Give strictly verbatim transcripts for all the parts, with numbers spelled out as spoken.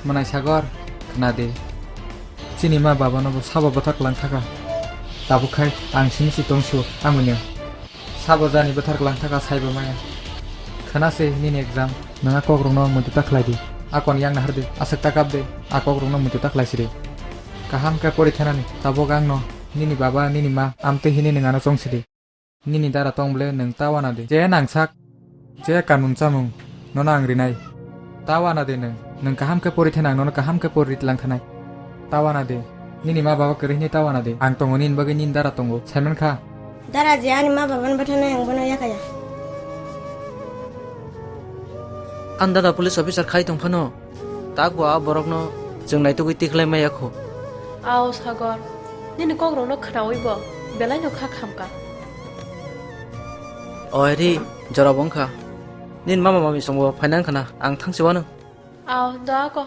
Mwnai Sagor, khna di. Chini ma baba no bo sabo bwthar kwlang thaka. Tabuk khai ang simi si tong su, amoni. Sabo jani bwthar kwlang thaka saibo maya. Khna se nini exam, nwng a kok rokno muitu ta khlai di. A kon yang nahar di, aswk ta kap di, a kok rokno muitu ta khlai si di. Kaham khe pori thanani, tabuk ang no nini baba, nini ma, amtwi hini nwng ano chong si di. Nini dara tong ble nwng ta wana di. Je nangsak, je kanun chamung, nono ang rinai. Ta wana di nwng. Nwng kaham khe pori thana ang nono kaham khe pori ritlang thanai. Ta wana di. Nini ma baba kwrwi hwnwi ta wana di. Ang tongo nini bagwi nini dara tongo. Saiman kha. Dara je ani ma babani bwtharnai ang bono yakaya. Ang dada police officer khai tong phano. Tak bo a borokno chwng naitugwi tikhlai maya kho. Ao Sagor, nini kokrokno khnaui bo belaino kha khamka. Oi ri, jora bo wngkha. Nini mama mami songbo phaina wngkha na, ang thangsi wano. Ao, do ako.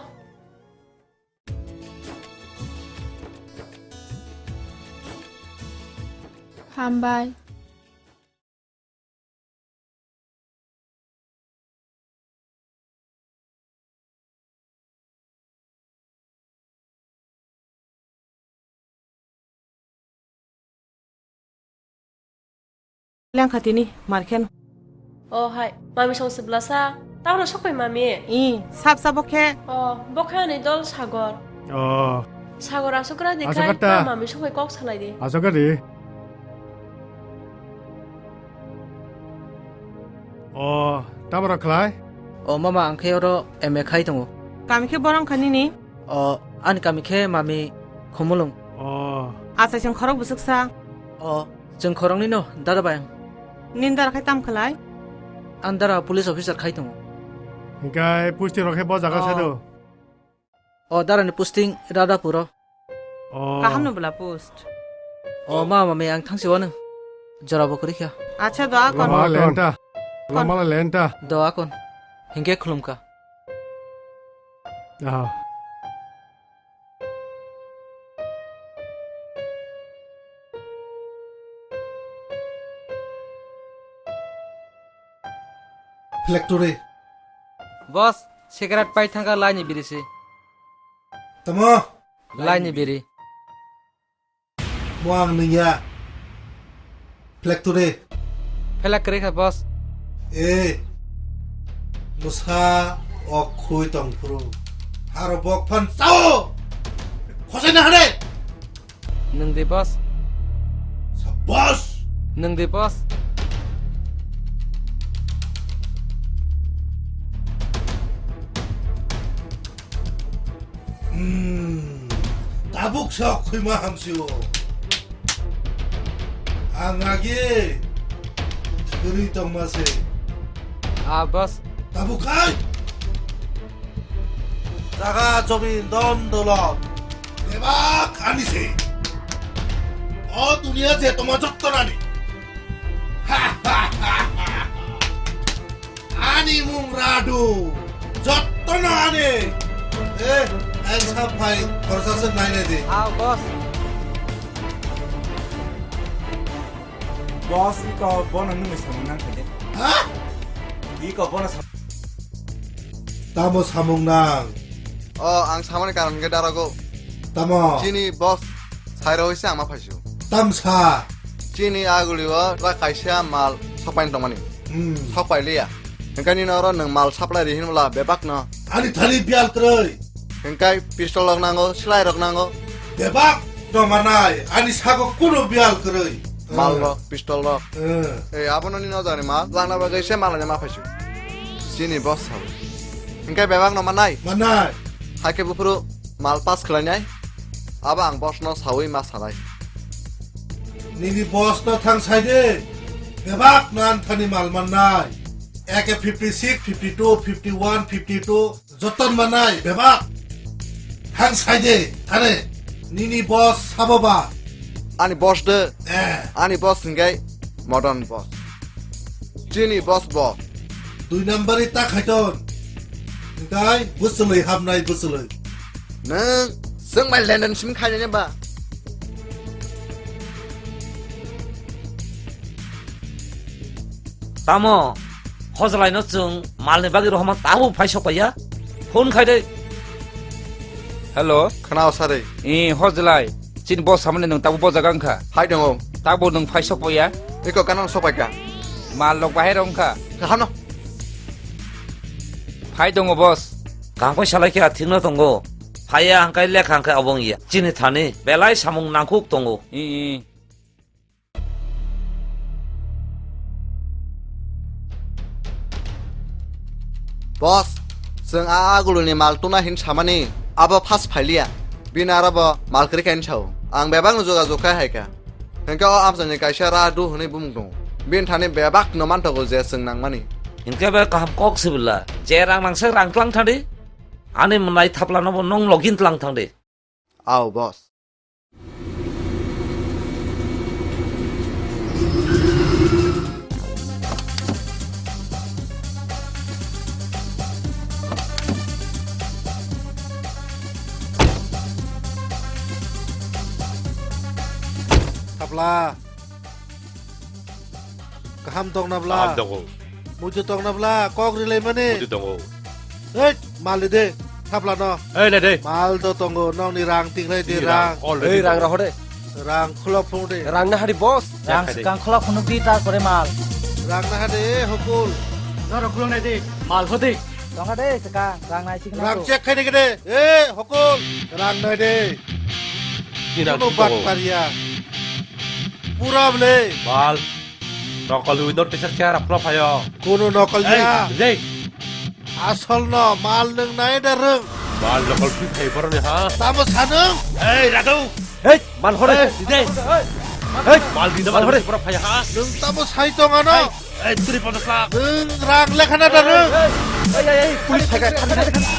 Hambai. Lengkha tini, markhen. O hai, mami song se bwlasa. Tamo sok pai mami? I, sap sap bokhe. O, bokhe ani dol Sagor. O. Sagor asukra di asukra khai, ta. Mami song pai kok salai di. Asukra di. O, tabora khlai? O mama, ang khe oro M A khai tongo. Kami khe borong kha nini? O, ani kami khe mami Khumulung. O. Achai chwng khorok bwswksa? O, chwng khoroknwi no, dada bai ang. Nini dara khai tam khlai? Ang dara police officer khai tongo. Hinkhe posting rok khe bo jaga o. Sado? O, darani posting Radhapuro. O. Kaham no bwla post. O, ma mami, ang thangsi wano. Jora bo kwrwi kha. Acha, do akon. Loma lenta. Loma lenta. Do akon. Hinkhe khulumkha. Ah. Factory. Boss, cigarette pai thangkha laini biri se. Tamo? Laini biri. Mo ang nungya. Factory. Phelak kwrwi kha, boss. E. Musa ok khui tong phuru. Haro bok phan chao. Khosai na hare. Nung de, boss. Sabas. Nung de, boss. Hmm, tabuk se ok khuima hamsio. Ang agi thwrwi tongma se. Ah, boss. Tabuk khai. Jaga jomin don dolok. Bebak ani se. O duniya je toma jotto nani. Ani mung Radu. Jottono ani. Eh, ang saphai khorsa se nainai di. Ah, boss. Boss, iko bono nungni samung nang khaide. Ha? Iko bono sam- Tamo samung nang? O, ang samani karon khe darago. Tamo? Chini boss sairogwi se ama phaisu. Tamsa? Chini agulio ba kaisa mal sokpaini tongmani. Hmm. Sokpai liya. Hingkhe nini oro nwng mal supply ri hinwla bebak no. Ani thani biyal kwrwi. Hingkhe pistol rok nango, slai rok nango. Bebak no manai, ani sago kuno biyal kwrwi. Mal rok, pistol rok. Eh. Eh, abono nini ojani mal, langna bagwi se malani ma phaisu. Chini boss sabo. Hingkhe bebak no manai? Manai. Hakhe buphuru mal pass khlainai. Abo ang boss no sawi ma sanai. Nini boss no thang sai de. Bebak no ani thani mal mannai. A K fifty six, fifty two, fifty one, fifty two. Joton manai, bebak. Thang sai de, thane. Nini boss sabo ba? Ani boss de. Eh. Ani boss hingkhe modern boss. Chini boss bo. Dui number ta khaiton. Hingkai bwswlwi hamnai bwswlwi. Nwng, chwng bai lenden sim khainai ba? Tamo, hojalaino chwng malni bagwi rohorma tabuk phai sokpaiya? Phone khai de. Hello. Khna o sari. I hojlai. Chin boss samani nung tabu bojaga wngkha. Hai tongo. Tabu nung phai sopoya. Iko kanang sopaika. Mal lok bahai rong kha. Kaham no. Phai tongo boss. Kaham koi salai khe athikno tongo. Phaiya hangkai lekha hangkai obong ya. Chini thani belai samung nangkhuk tongo. I i. Boss, chwng a aguluni mal tuna hin samani, abo phas phailiya. Bini aro bo mal kwrwi khe hin sao. Ang bebakno jogajog khai hai kha. Hinkhe o amchaini kaisa Radu hwnwi bumung tongo. Bini thani bebakno manthogo je chwng nangmani. Hinkhe bai kaham kok sibwla. Je rang nangsak rang tlang thangdi. Ani mwnai thaplano bo nong login tlang thangdi. Ao, boss. Thapla. Kaham tongna bla? Kaham tongo. Muitu tongna bla? Kok rilai mani? Muitu tongo. Hei, mal de, thapla no. Ei, le de. Mal do tongo, nokni rang tingrai de. Chini rang, rang. Already tongo. Ei, rang raho de. Rang khulok phung de. Rang na hari, boss. Rang kha de. Swkang khulok phunuk di, ta kore mal. Rang na ha de, hokul. Norok khulok nai de, mal ho de. Tong ha de, swkang, rang nai sikna. Rang to. Check khai de de. Ei, hokol, rang nai de. Ni rang kuno bat paria. Pura bole. Bal. Nokol hui dor tesak chehara phlo phayo. Kuno nokol ya. Ei, Vijay. Asol no, mal nung nai da rung. Bal nokol phi phai boroni ha. Tamo sanung. Ei, Radu. Hei, mal hore. Ei, Vijay. Hei, mal di mal hore. Pura phai ha. Nung tamo sai tong ano. Ei, turi podos la. Nung rang lekha na da nung. Ei, ei, ei, police thaka, thaka, thaka, thaka.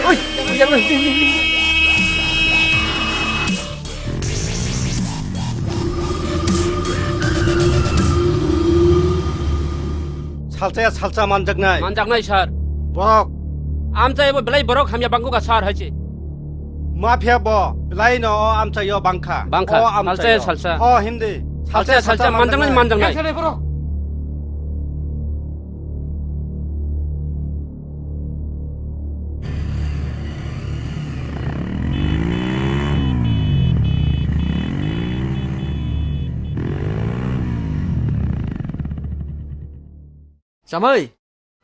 Oi, yang, yang, yang, yang. Salcha ya salcha manjaknai. Manjaknai, sir. Borok. Amchai bo belai borok hamya bangkukha, sir, hai se. Mafia bo belai no o amchaio bangkha. Bangkha. O amchaio. Salcha ya salcha. O hindi. Salcha ya salcha manjaknai, manjaknai. Salcha ya salcha manjaknai. Chamai.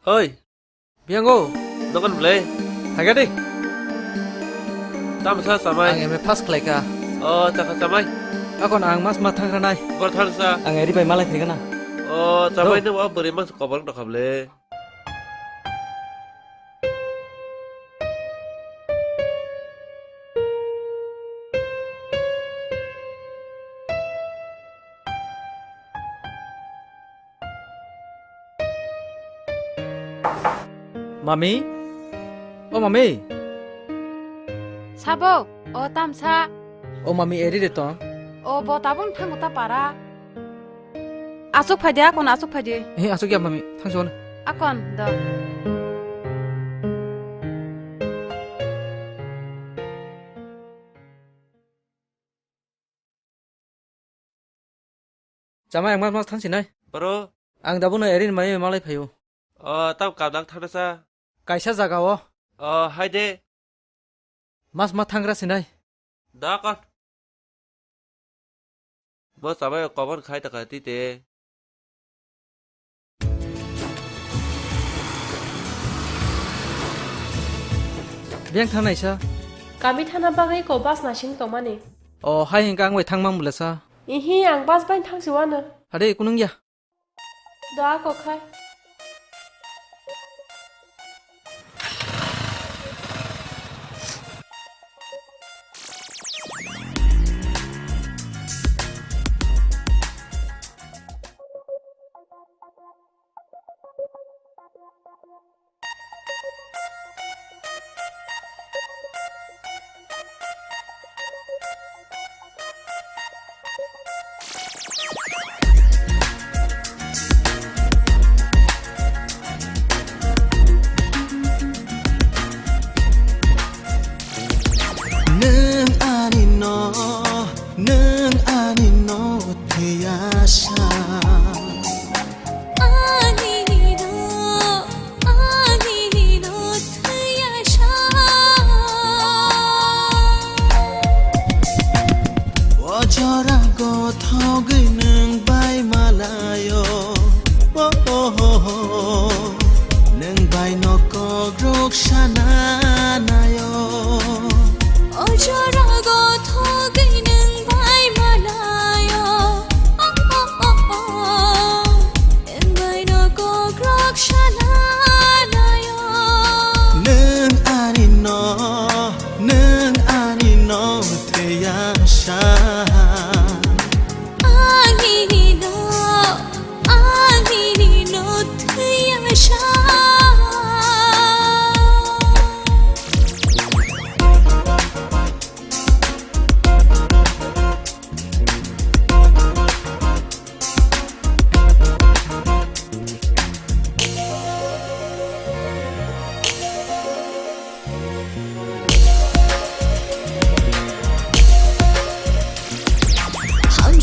Oi. Biango. Nokon ble. Haga de. Tam sa chamai. Ang M A pass khlai kha. O, chakha chamai. Akon ang mas ma thang ranai. Bor thang sa. Ang eri bai malai phai gana. O, chamai no bwrwi mas kobor no khable. Mami? O mami? Sabo, o tamsa. O mami, eri de tong. O bo tabung thango ta para. Asuk phai de, akon asuk phai de. He, asuk ya mami, thangsi wano. Akon, do. Chamai ang mas mas thangsi nai. Bro. Ang dabuno erin mai malai phaio. O, tam kablang thangna sa. Kaisa jaga o. O, hai de. Mas ma thangra sinai. Da kon. Bo chamai kobor khai ta kati te. Biyang thangnai sa. Kami thana bagwi ko bus nasing tongmani. O, hai hingka ang bai thangmang bwlasa. Ihi, ang bus bai thangsi wano. Hade, kunung ya. Da ko khai.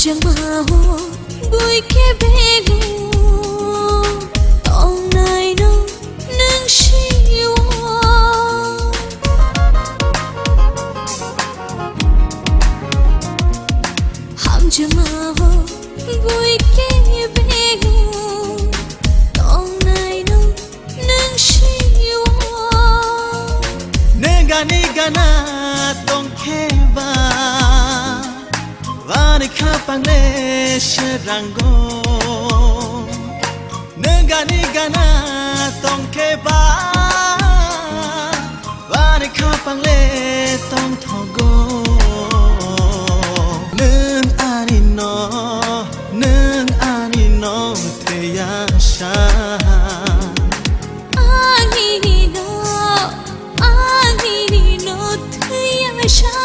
Hamjakma o bui khe bego tongnai no nwng sio. Hamjakma o bui khe bego tongnai no nwng sio. Nwng ani gana tongkhe ba, ani khapang le serango. Nwng ani gana tongkhe ba, ani khapang le tongthogo. Nwng ani no, nwng ani no thwiya sa. Ani no, ani no thwiya sa.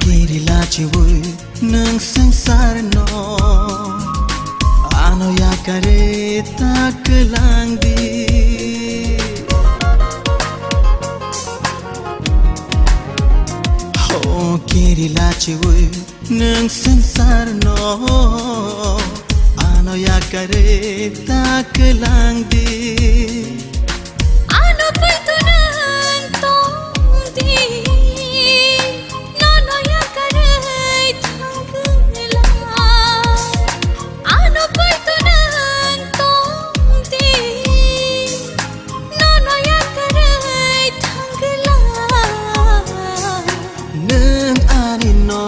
Kiri lachiwi nwng swngcharno, ano yakarwi ta kwlangdi. Ho kiri lachiwi nwng swngcharno, ano yakarwi ta kwlangdi. Ano poito nwng tongdi, nono yakarwi thangwla. Ano poito nwng tongdi, nono yakarwi thangwla. Nwng ani no,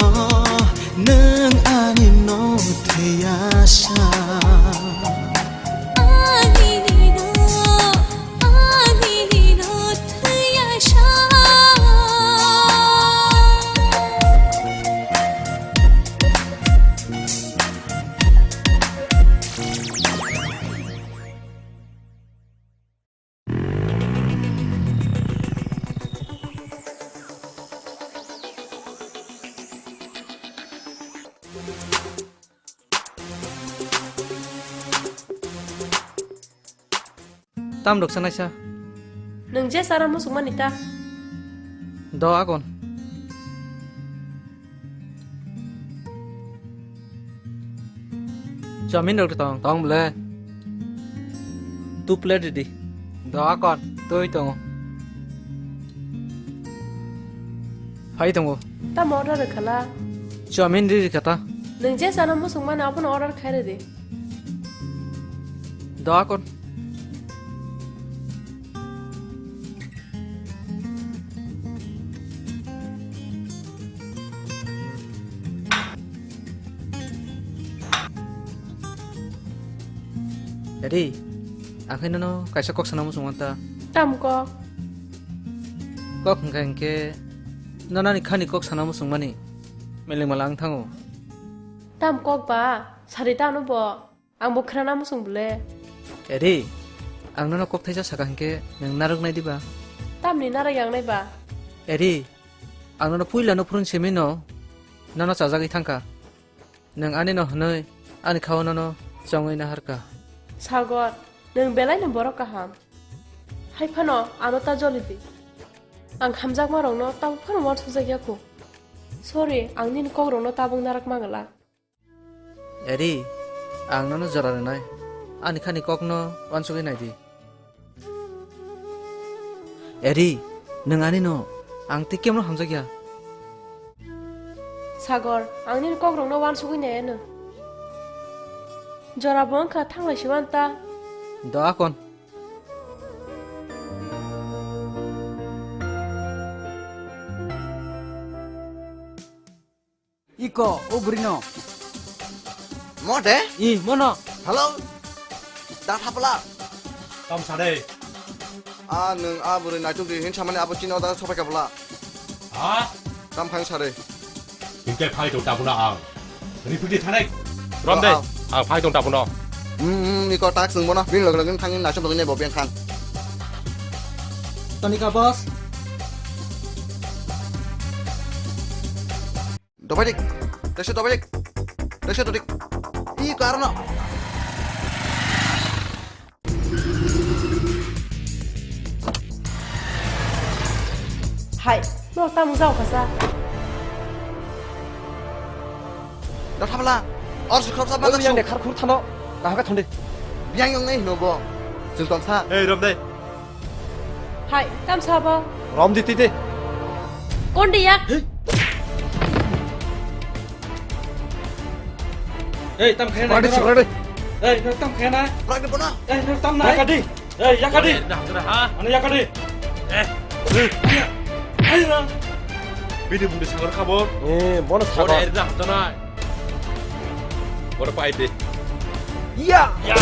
nwng ani no thwiya sa. Ani no, ani no thwiya sa. Tam rwksa naisa. Nwng je chana muchungmani ta? Do agon. Chowmin rok tong? Tong ble. Two plate ridi. Do akon, twi tongo. Phai tongo. Tamo order rwkhala? Chowmin ri rikha ta. Nwng je chana muchungmani abono order khai rwdi. Do akon. Eri, ang khe nono kaisa kok sana muchung manta. Tam kok? Kok hwnkha hinkhe nono ani khani kok sana muchung mani meleng mala wng thango. Tam kok ba, sari tano bo. Ang bo khrana muchung bole. Eri, ang nono kok thaisa saka hinkhe nwng narwk nai diba? Tamni narwk yang nai ba? Eri, ang nono puila no phuruni simi no nono chajagwi thangkha. Nwng ani no hwnwi ani khao nono chongwi naharkha. Sagor, nwng belai no borok kaham. Hai phano ano ta joli di. Ang hamjakma rokno tabuk phano uansukjak ya kho. Sorry, ang nini kok rokno tabuk narak mangala. Eri, ang nono jora rwnai. Ani khani kokno uansugwi nai di. Eri, nwng ani no, ang tei kemno hamjakya. Sagor, ang nini kokrokno uansugwi nai anw. Jora bo wngkha, thanglai si uan ta. Do akon. Iko, o bwrwino. Mo de? I, mono. Hello? Da thapla. Tam sare. A, nwng a bwrwi naituk di hin samani abo chini oda sopai kabla. Ha? Tam phang sare. Hingke phai tong tabuna ang. Ripiti thanai. Rom de. Ang phai tong tabuno. Hmm, hmm, iko tak sung bono. Bin log log thangin naisok login bo ben thang. Tonika boss. Dobadik. Teso dobadik. Teso dodik. Ih, karo no. Hai, no tamo jao kasa. Da thabla. Or su khrop sa Oi, bangla yang su. De khar khur thano. Nahaga thonde. Biang yong nei hino bo. Jil tong sa. Ei, rom dei. Hai, tam sabo. Rom di tide. Kondi yak. Ei, tam khaya Padi nai. Chukra dei. Ei, no tam khaya na. Prak de bona. Ei, no tam nai. Yakadi. Ei, yakadi. Dah, dah, ha. Ano yakadi. Eh. Ayo. Bini bundi sangar khabor. Eh, bono Bono sabar. Erda hotana. Bono pai de. Iya. Ya.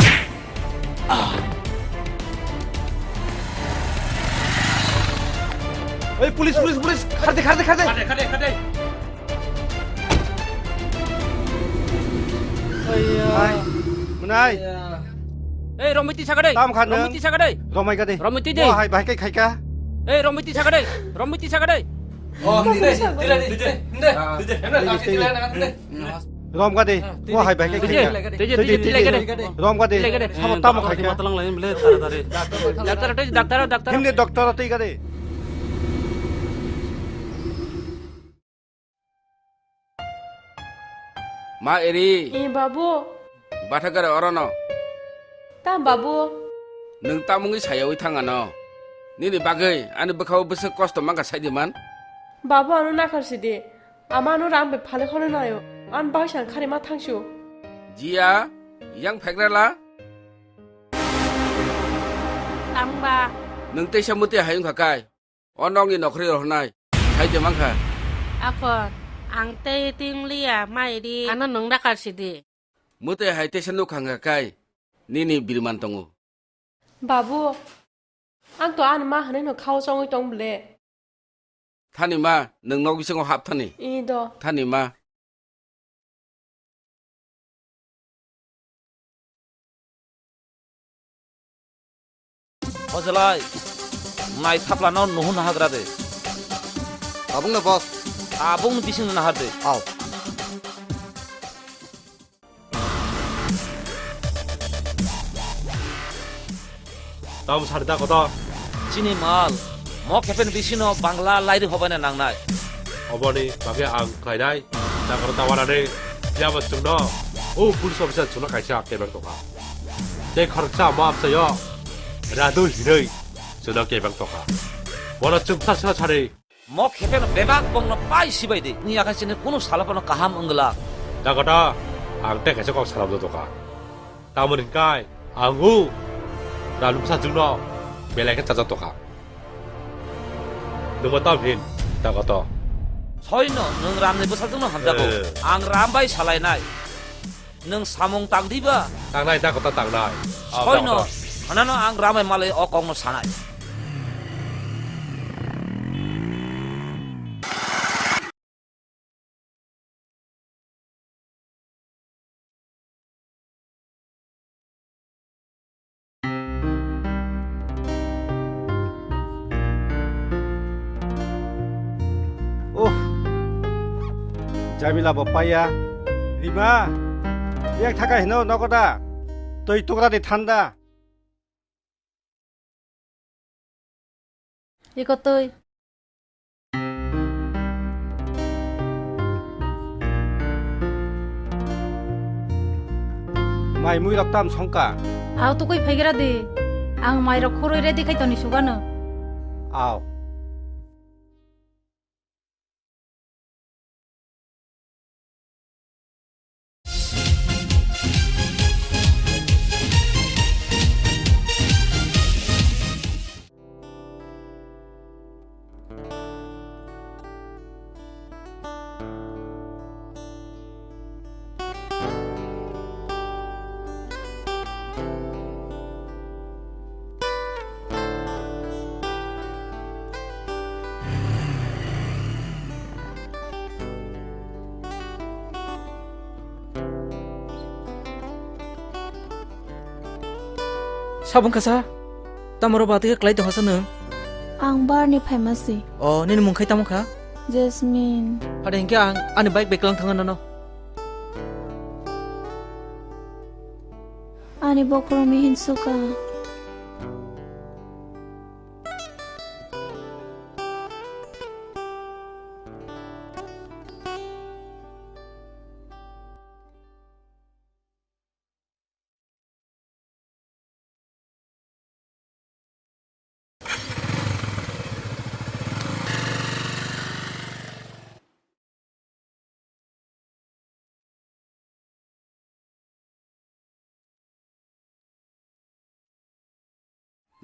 Oi, police, police, police. Khar de, khar de, khar de. Khade, khade, khade. Ai, mwnai. Ei, Romiti sakade. Tam khan nang. Romiti sakade. Romai kade. Romiti de. Wah, hai, bahai kai khai ka. Ei, Romiti sakade. Romiti sakade. Oh, hindi, hindi, hindi, hindi, hindi, hindi. Rom ka de. Mo hai bai ke. Tei je, tei je, tei je, tei je. Rom ka de. Tamo khai ka. Matalang lain bele tara tare. Doctor, tei, doctor, doctor. Hindi doctor tei ka de. Ma eri. Eh, babu. Batha gare orono. Tam, babu. Nwng tamungwi sayawi thang ano. Nini bagwi ani bwkhao bwswk kosto mankha saidi man. Babu, ano nakhar sidi. Ama ano rang bai phale horo nayo. An bai sang khari ma thangsu. Jia, yang phekrela? Tangba. Nwng teisa muti hai wngkha kai. O nokni nokhri rohornai. Sai de mankha. Akon, ang tei ting liya mai di. Ano nwng da kar sidi. Muti hai teisa nukha wngkha kai. Nini biriman tongo. Babu, ang to ani ma hwnwi no khao chongwi tong ble. Thani ma, nwng nok bisingo hap thani. I do. Thani ma. Ojalai, nai thapla no nuhun nahagra de. Tabung no boss. Tabung bising nahar de. Au. Tamo sari da koto? Chini mal, mo kephen bisino Bangla lairi hobaina nangnai. Oboni bagwi ang khlainai, da koto tawanani, yaba chwngno, o police officer chwngno kaisa kebeng tongkha. Tei khoroksa mo amchaio, Radu hinwi chwngno kebeng tongkha. Bono chwngsa sina sari, Mo khepheno bebak bongno pai sibai di. Wngya khe chini kunu salo phano kaham wngla. Dakota, ang tei kaisa kok salamjak doka. Tamoni hwnkhe ang o Ramni bwsajwkno belai khe chajak doka. Nwngbo tamo hin, Dakota. Soino, nwng Ramni bwsajwkno hamjago. Eh. Ang Ram bai salainai. Nwng samung tang diba? Tangnai, da kota tangnai. Soino, Dakota. Hanano ang Ramai malai o kokno sanai. Oh, Jamila bo paiya. Rima, yak thaka hino nogo da? Twi tukra di thanda. Iko twi. Mai mui rok tam songka. Ao tukui phaigra di. Ang mai rok khurui ready khai toni sugano. Ao. Sabung kasa, tamoro bati khe klai tongsa nwng? Ang barni phaima si. O, nini mung khai tamo kha? Jasmine. Hade hinkhe ang ani bike beklang thangna nono. Ani bokhorok mihin suka.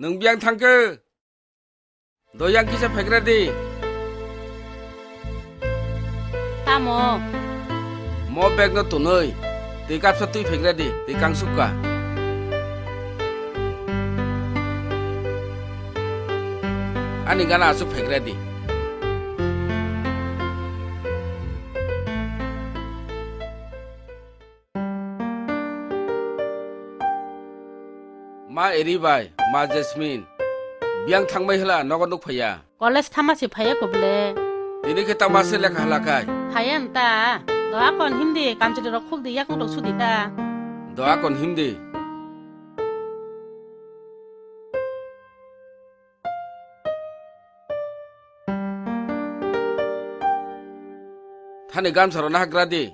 Nwng biyang thangkhe? Doyang kisa phekra di. Tamo? Mo bag no tunui, twi kapsa twi phekra di, twi kangsuk ka. Ani gana asuk phekra di. Ma Eri bai, ma Jasmine. Biyang thangmai hwla nogo nuk phaiya. College thama se phaiya ko ble. Tini khe tama se lekha hwla kai. Phaiya nta. Do akon himdi, kamchwlwi rok khuk di, yakung rok sudi ta. Do akon himdi. Thani gamsa rok nahagra di.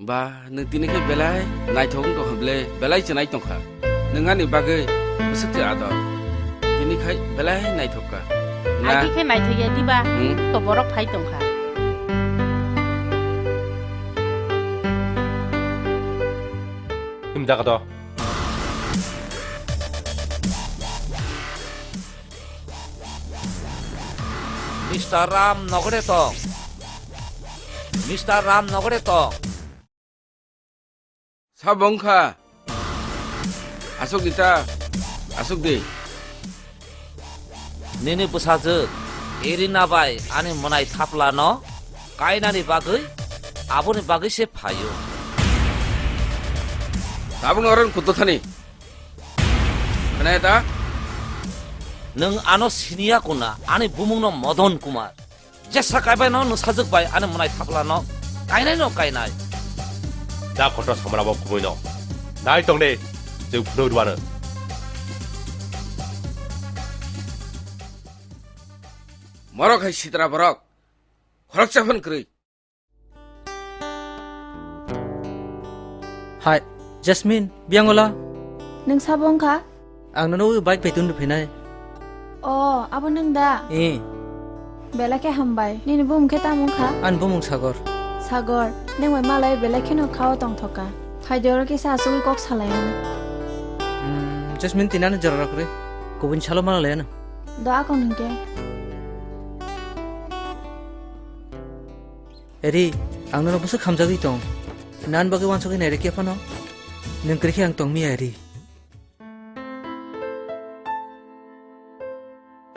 Ba, nwng tini khe belai naithok wng tongkha ble, belai chwnai tongkha. Nwng ani bagwi bwswk se ador. Tini khai belai naithok kha. Na? Agi khe naithok ya diba? Hmm? To borok phai tongkha. Him jaga to. Mister Ram nogore tong. Mister Ram nogore tong. Sabo wngkha. Aswk di ta. Aswk di. Nini bwsajwk Irina bai ani mwnai thaplano kainani bagwi, aboni bagwi se phaio. Tabukno oro kuto thani. Khwnaya ta? Nwng ano siniya kuna, ani bumungno Modon Kumar. Jesa kaibai no nwsajwk bai ani mwnai thaplano kainai no kainai. Da khotro samra bo kumui no. Nai tong de, je phunuk rwano. Morok hai sitra borok. Khoroksa phun kwrwi. Hai, Jasmine, biyang ola? Nwng sabo wngkha? Ang nono wi bike bai tun phinai. O, abo nwng da? Eh. Belai khe hambai. Nini bumung khe tamo wngkha? Ani bumung Sagor. Sagor, nwng bai malai belai kheno khao tongthoka. Phaidi oro kisa asugwi kok salai ano. Hmm, Jasmine, tini ano jora rok rwi. Kubun salo malai ano. Do akon hwnkhe. Eri, ang nono bwswk hamjagwi tong. Nan bagwi uansugwi nairikya phano. Nwng kwrwi khe ang tongmiya, Eri.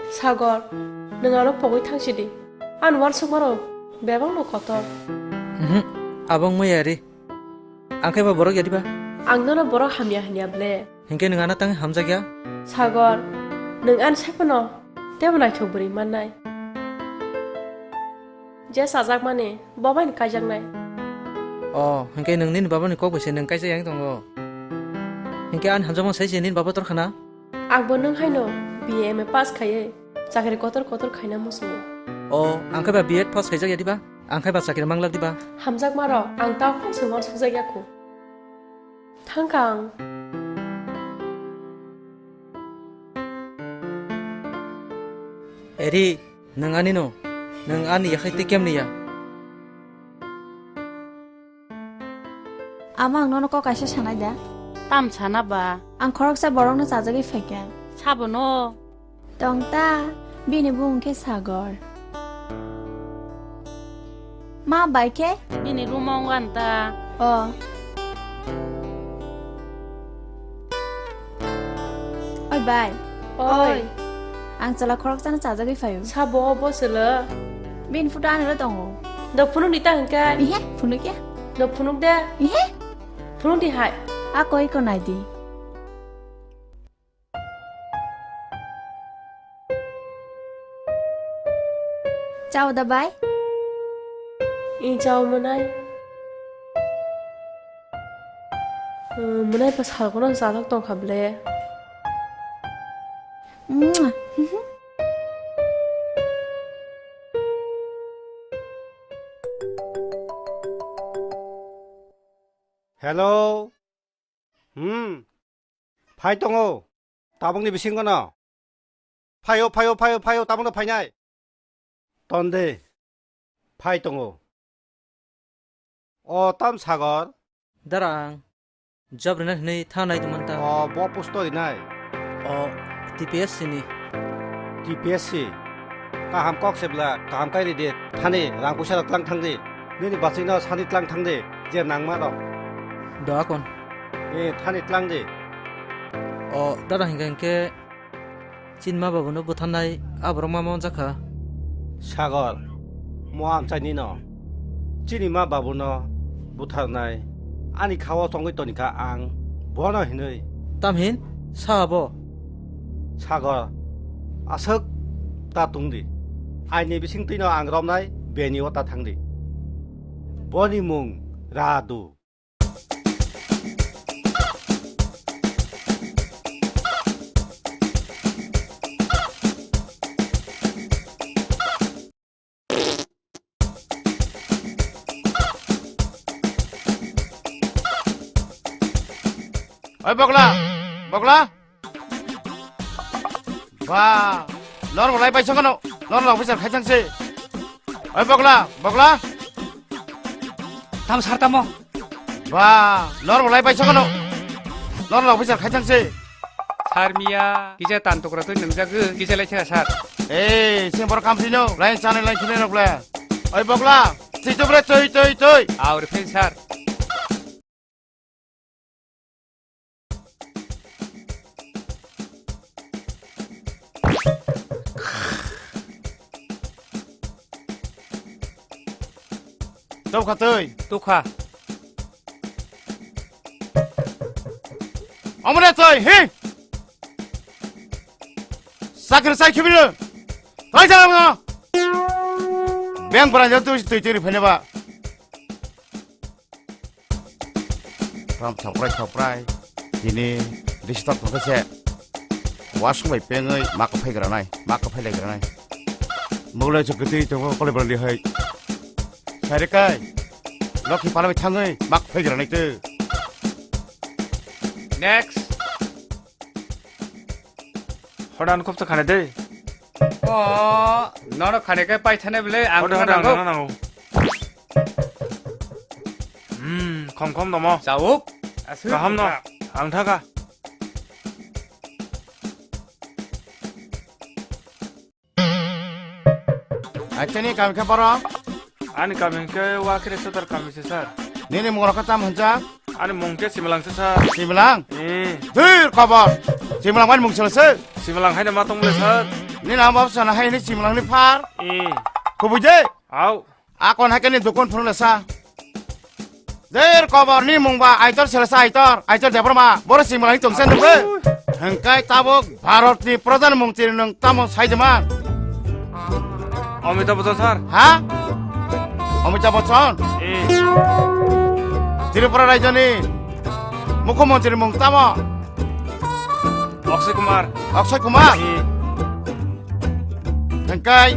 Sagor, nwng ano pogwi thangsidi. Ani uansukmarok bebakno kotor. Mhm, abo wngmaya, Eri. Ang khe ba borok ya diba? Ang nono borok hamya hwnya ble. Hinkhe nwng ano tangwi hamjakya? Sagor, nwng ani sai phano teibo naithok bwrwi mannai. Je chajakmani, bo bai ni kaijaknai. O, hinkhe nwng nini baba ni kok bai se nwng kaijak yang tongo. Hinkhe ani hamjakma sai se nini baba tor khana? Ang bo nwng haino B A M A pass khaiwi chakri kotor kotor khaina muchungo. O, ang khe ba B Ed pass khaijak ya diba? Ang khe ba chakri manglak diba? Hamjakma rok, ang tao khe se uansukjak ya kho. Thangkha ang. Eri, nwng ani no, nwng ani yakhai tei kemni ya. Ama ang nono kok kaisa sanai da. Tam sana ba? Ang khoroksa borokno chajagwi phaikha. Sabono? Tong ta, bini bumung khe Sagor. Ma bai khe? Bini room-o wng ta. O. Bai. Oi. Oi. Ang chwla khoroksano chajagwi phaio. Sabo bo chwla? Bini photo analo tongo. Do phunuk ni ta hwnkhe? Ihe, phunuk ya. Do phunuk de? Ihe. Phunuk di hai. A koi ko nai di. Chao da bai. I chao mwnai. Mwnai pa salkono chajak tongkha ble. Mwah. Hello. Hmm. Phai tongo. Tabukni bisingo no. Phaio, phaio, phaio, phaio, tabukno phainai. Tonde. Phai tongo. O tam Sagor. Darang. Job rina hinwi thanai tongmanta. O bo posto rinai. O T P S C ni. T P S C. Kaham kok se bla, kaham kai ri de. Thani rang puisa rok tlang thang di. Nini bachwi no sani tlang thang di. Je nangma rok. Do akon. E thani tlang di. O dada hingka hingke chini ma babu no butharnai aborok ma ma jakha. Sagor, mo amchai nino. Chini ma babu no butharnai. Ani khao chongwi tonikha ang. Bono hinwi. Tamhin? Sa abo? Sagor, aswk ta tungdi. Aini bising twino ang romnai, beni o ta thangdi. Boni mung Radu. Oi bokla, bokla. Ba, nor bolai pai sokano, nor lok bichar khai thang se. Oi bokla, bokla. Tam sar tamo. Ba, nor bolai pai sokano, nor lok bichar khai thang se. Sar miya, kisa tan tokra twi nungjak, kisa lai thya sar. Ei, sing bor kam sino, lai chani lai khini rok le. Oi bokla, twi twi bre, twi, twi, twi. Aur phin sar. Tokha twi. Tokha. Amone twi, hi. Sakri sai khibino. Twi jana mo. Beng bra jatu twi twi phene ba. Ram thoprai thoprai. Tini disturb thokhe se. Wasung bai pengwi mak phai granai, mak phai lai granai. Mole chok twi tongo kole bali hai. Sare kai. Lokhi pala bai thangwi mak phai granai te. Next. Hodan khop sa khane de. O, nono khane kai pai thane bele ang Hodan, hodan, nango. Hodan nango. Hmm, khom khom domo. Chauk. Kaham no. Ang thaka. Aiteni kami khe boro? Ani kami khe Wakre Sotar kami se sir. Nini mung rok khe tamo hwnjak? Ani mung khe Similang se sir. Similang? Eh. Dhir kobor. Similang mani mung sila se? Similang haino ma tong le sir. Nini ama bwsa na haini Similang ni phar? Eh. Kubui de? Au. Akon hai khe ni dukun phunuk le sa. Jer kobor ni mung ba Aitor Selesa Aitor, Aitor Debbarma, boro Similang ni tongsa nukle. Hengkai tabuk Bharat ni Pradhan Mantri nung tamo sai de man? Amitabh Bachchan sir. Ha? Amitabh Bachchan? Eh. Tripura rajya ni Mukhyamantri mung tamo? Akshay Kumar. Akshay Kumar? Eh. Hengkai,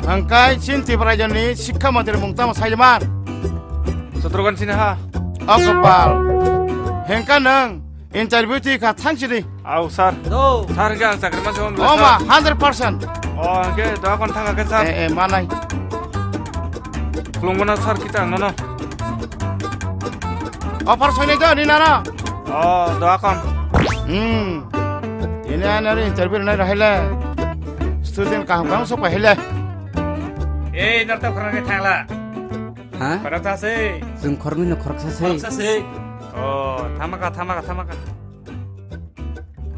hengkai, chin Tripura rajya ni Sikha Mantri mung tamo sai de man? Shatrughan Sinha. O kopal. Hengka nang interview twi kha thang sidi. Au, sir. No. Sir, hingke ang chakri mansi hom O ma, sir. Hundred percent. O, hingke doa kon thang khe, sir. Eh, eh, manai. Khulumgana, sir, kita ang nono. Offer soinai do, ni nana. O, doa kon. Hmm. Ini ana ri interview nai rahile. Student kaham kaham sok pahile. Eh, narta khorang thangla. Ha? Khoroksa se. Jung khoroknwi no khoroksa se. Khoroksa se. O, thamaka, thamaka, thamaka.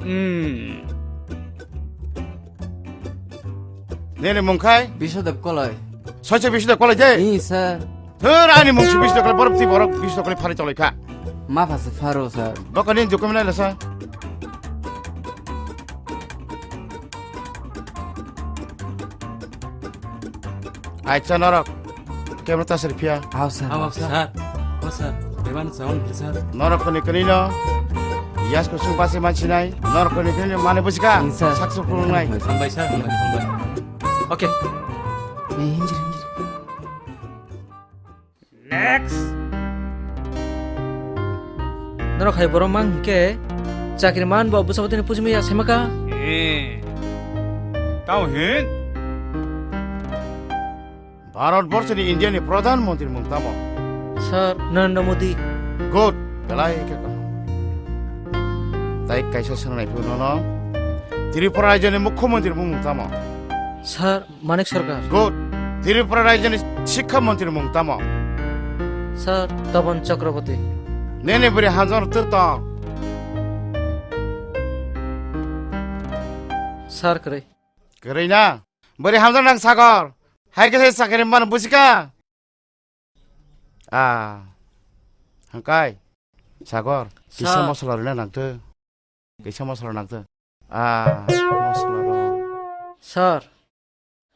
Hmm. Nini mung khai? Biswadev Koloi. Soicha Biswadev Koloi de? Ih, sir. Thur ani mung si Biswadev Koloi, borok ti borok Biswadev Koloi phari choloi kha. Ma phasa pharo, sir. Bokoni document naila sa. Acha norok. Kemra tasir phiya. Hao, sir. Hao, sir. Sir. O, sir. Beban sound, sir. Norok koni koni no. Yas kusung pasi manchi nai. Norok koni koni no mane bujika. Sir. Saksu kurung nai. Hambai, sir. Hambai, hambai. Okay. Eh, hinjir, hinjir. Next. Norok hai borok mang hwnkhe chakri man bo bwsabo tini pujima ya saimaka. Eh. Tamo hin? Bharat borso ni India ni Pradhan Mantri mung tamo? Sir, Narendra Modi. Good. Belai khe kaham. Tai kaisa swngnai phuru nono. Tripura rajyo ni Mukhyamantri mung tamo? Sir, Manik Sarkar. Good. Tripura rajyoni Sikha Mantri mung tamo? Sir, Tapan Chakraborty. Nini bwrwi hamjakno twr tong? Sir, kwrwi. Kwrwi na? Bwrwi hamjak nang Sagor. Hai khe sai chakri mano bujika? Ah. Hangkai. Sagor, kisa Sir. Mosla rwna nangtw. Kisa mosla nangtw. Ah, mosla rw. Sir,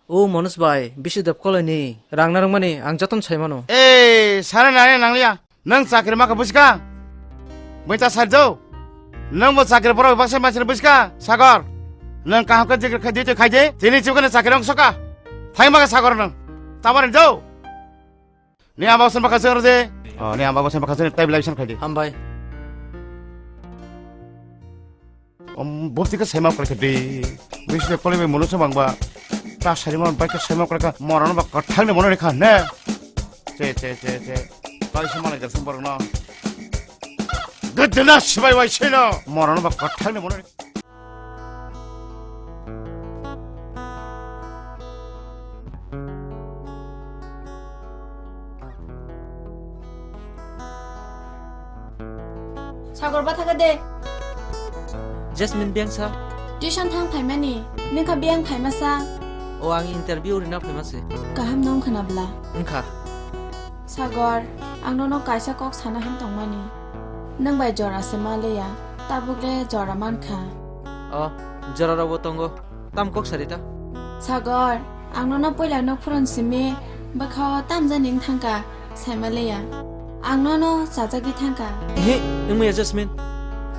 o Manoj bai, Bisudep Koloi ni rang narwkmani ang jotono sai mano. Ei, sana nani nangliya. Nwng chakri maka buska? Bwita sar do. Nwng bo chakri borok baksa masini buska? Sagor. Nwng kaham khe jigir khe dito khaide. Tini chukani chakri wng soka. Thai maka Sagor nwng. Tamani do. Ni amba sen bakha sen de. Oh, ni amba sen bakha sen tai bilai sen khaide. Hambai. Om, bopti ka sema kore khaide. Bisudep Koloi bai mono se mangba. Ta sari mon bai ka sema kore ka. Morano ba kathang ni mono rekha ne. Che, che, che, che. Kai sema na gersen borok no. Gedena sibai wai seno. Morano ba kathang ni mono. Sagor, bathaka de. Jasmine biyang sa? Tuition thang phaimani. Nokha biyang phaima sa? O, ang interview rina phaima se. Kaham nong khna bla. Wngkha. Sagor, ang nono kaisa kok sana han tongmani. Nwng bai jora se ma leya, tabuk le jora mankha. O, jora rokbo tongo. Tam kok sari ta? Sagor, ang nono puila nok phurun simi bwkhao tam jani wng thangkha, saima leya. Ang nono chajagwi thangkha. Ehe, wngmaya Jasmine.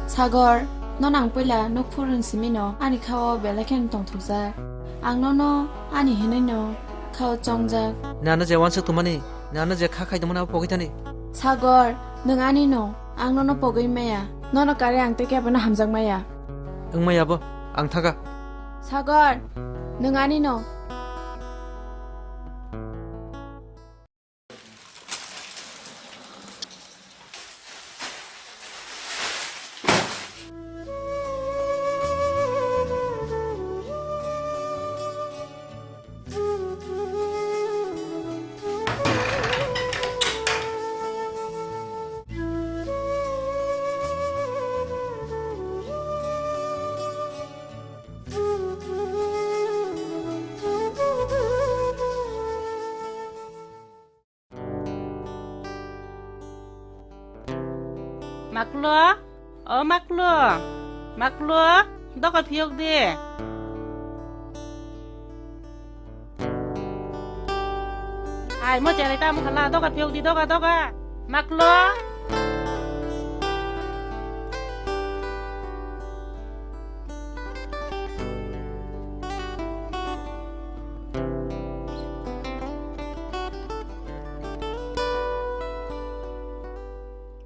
Sagor, nono ang puila nok phurun simi no ani khao belai kheno tongthokjak. Ang nono ani hinwi no khao chongjak. Nana je wansa tumani, nana je kha khai tongmani abo pogwi thani. Sagor, nwng ani no, ang nono pogwi maya. Nono kare ang tei kebono hamjak maya. Wngmaya bo, ang thaga. Sagor, nwng ani no. Maklo, o Maklo, Maklo, doga phiyok di. Hai, mo cherai tamo khala, doga phiyok di, doga, doga. Maklo.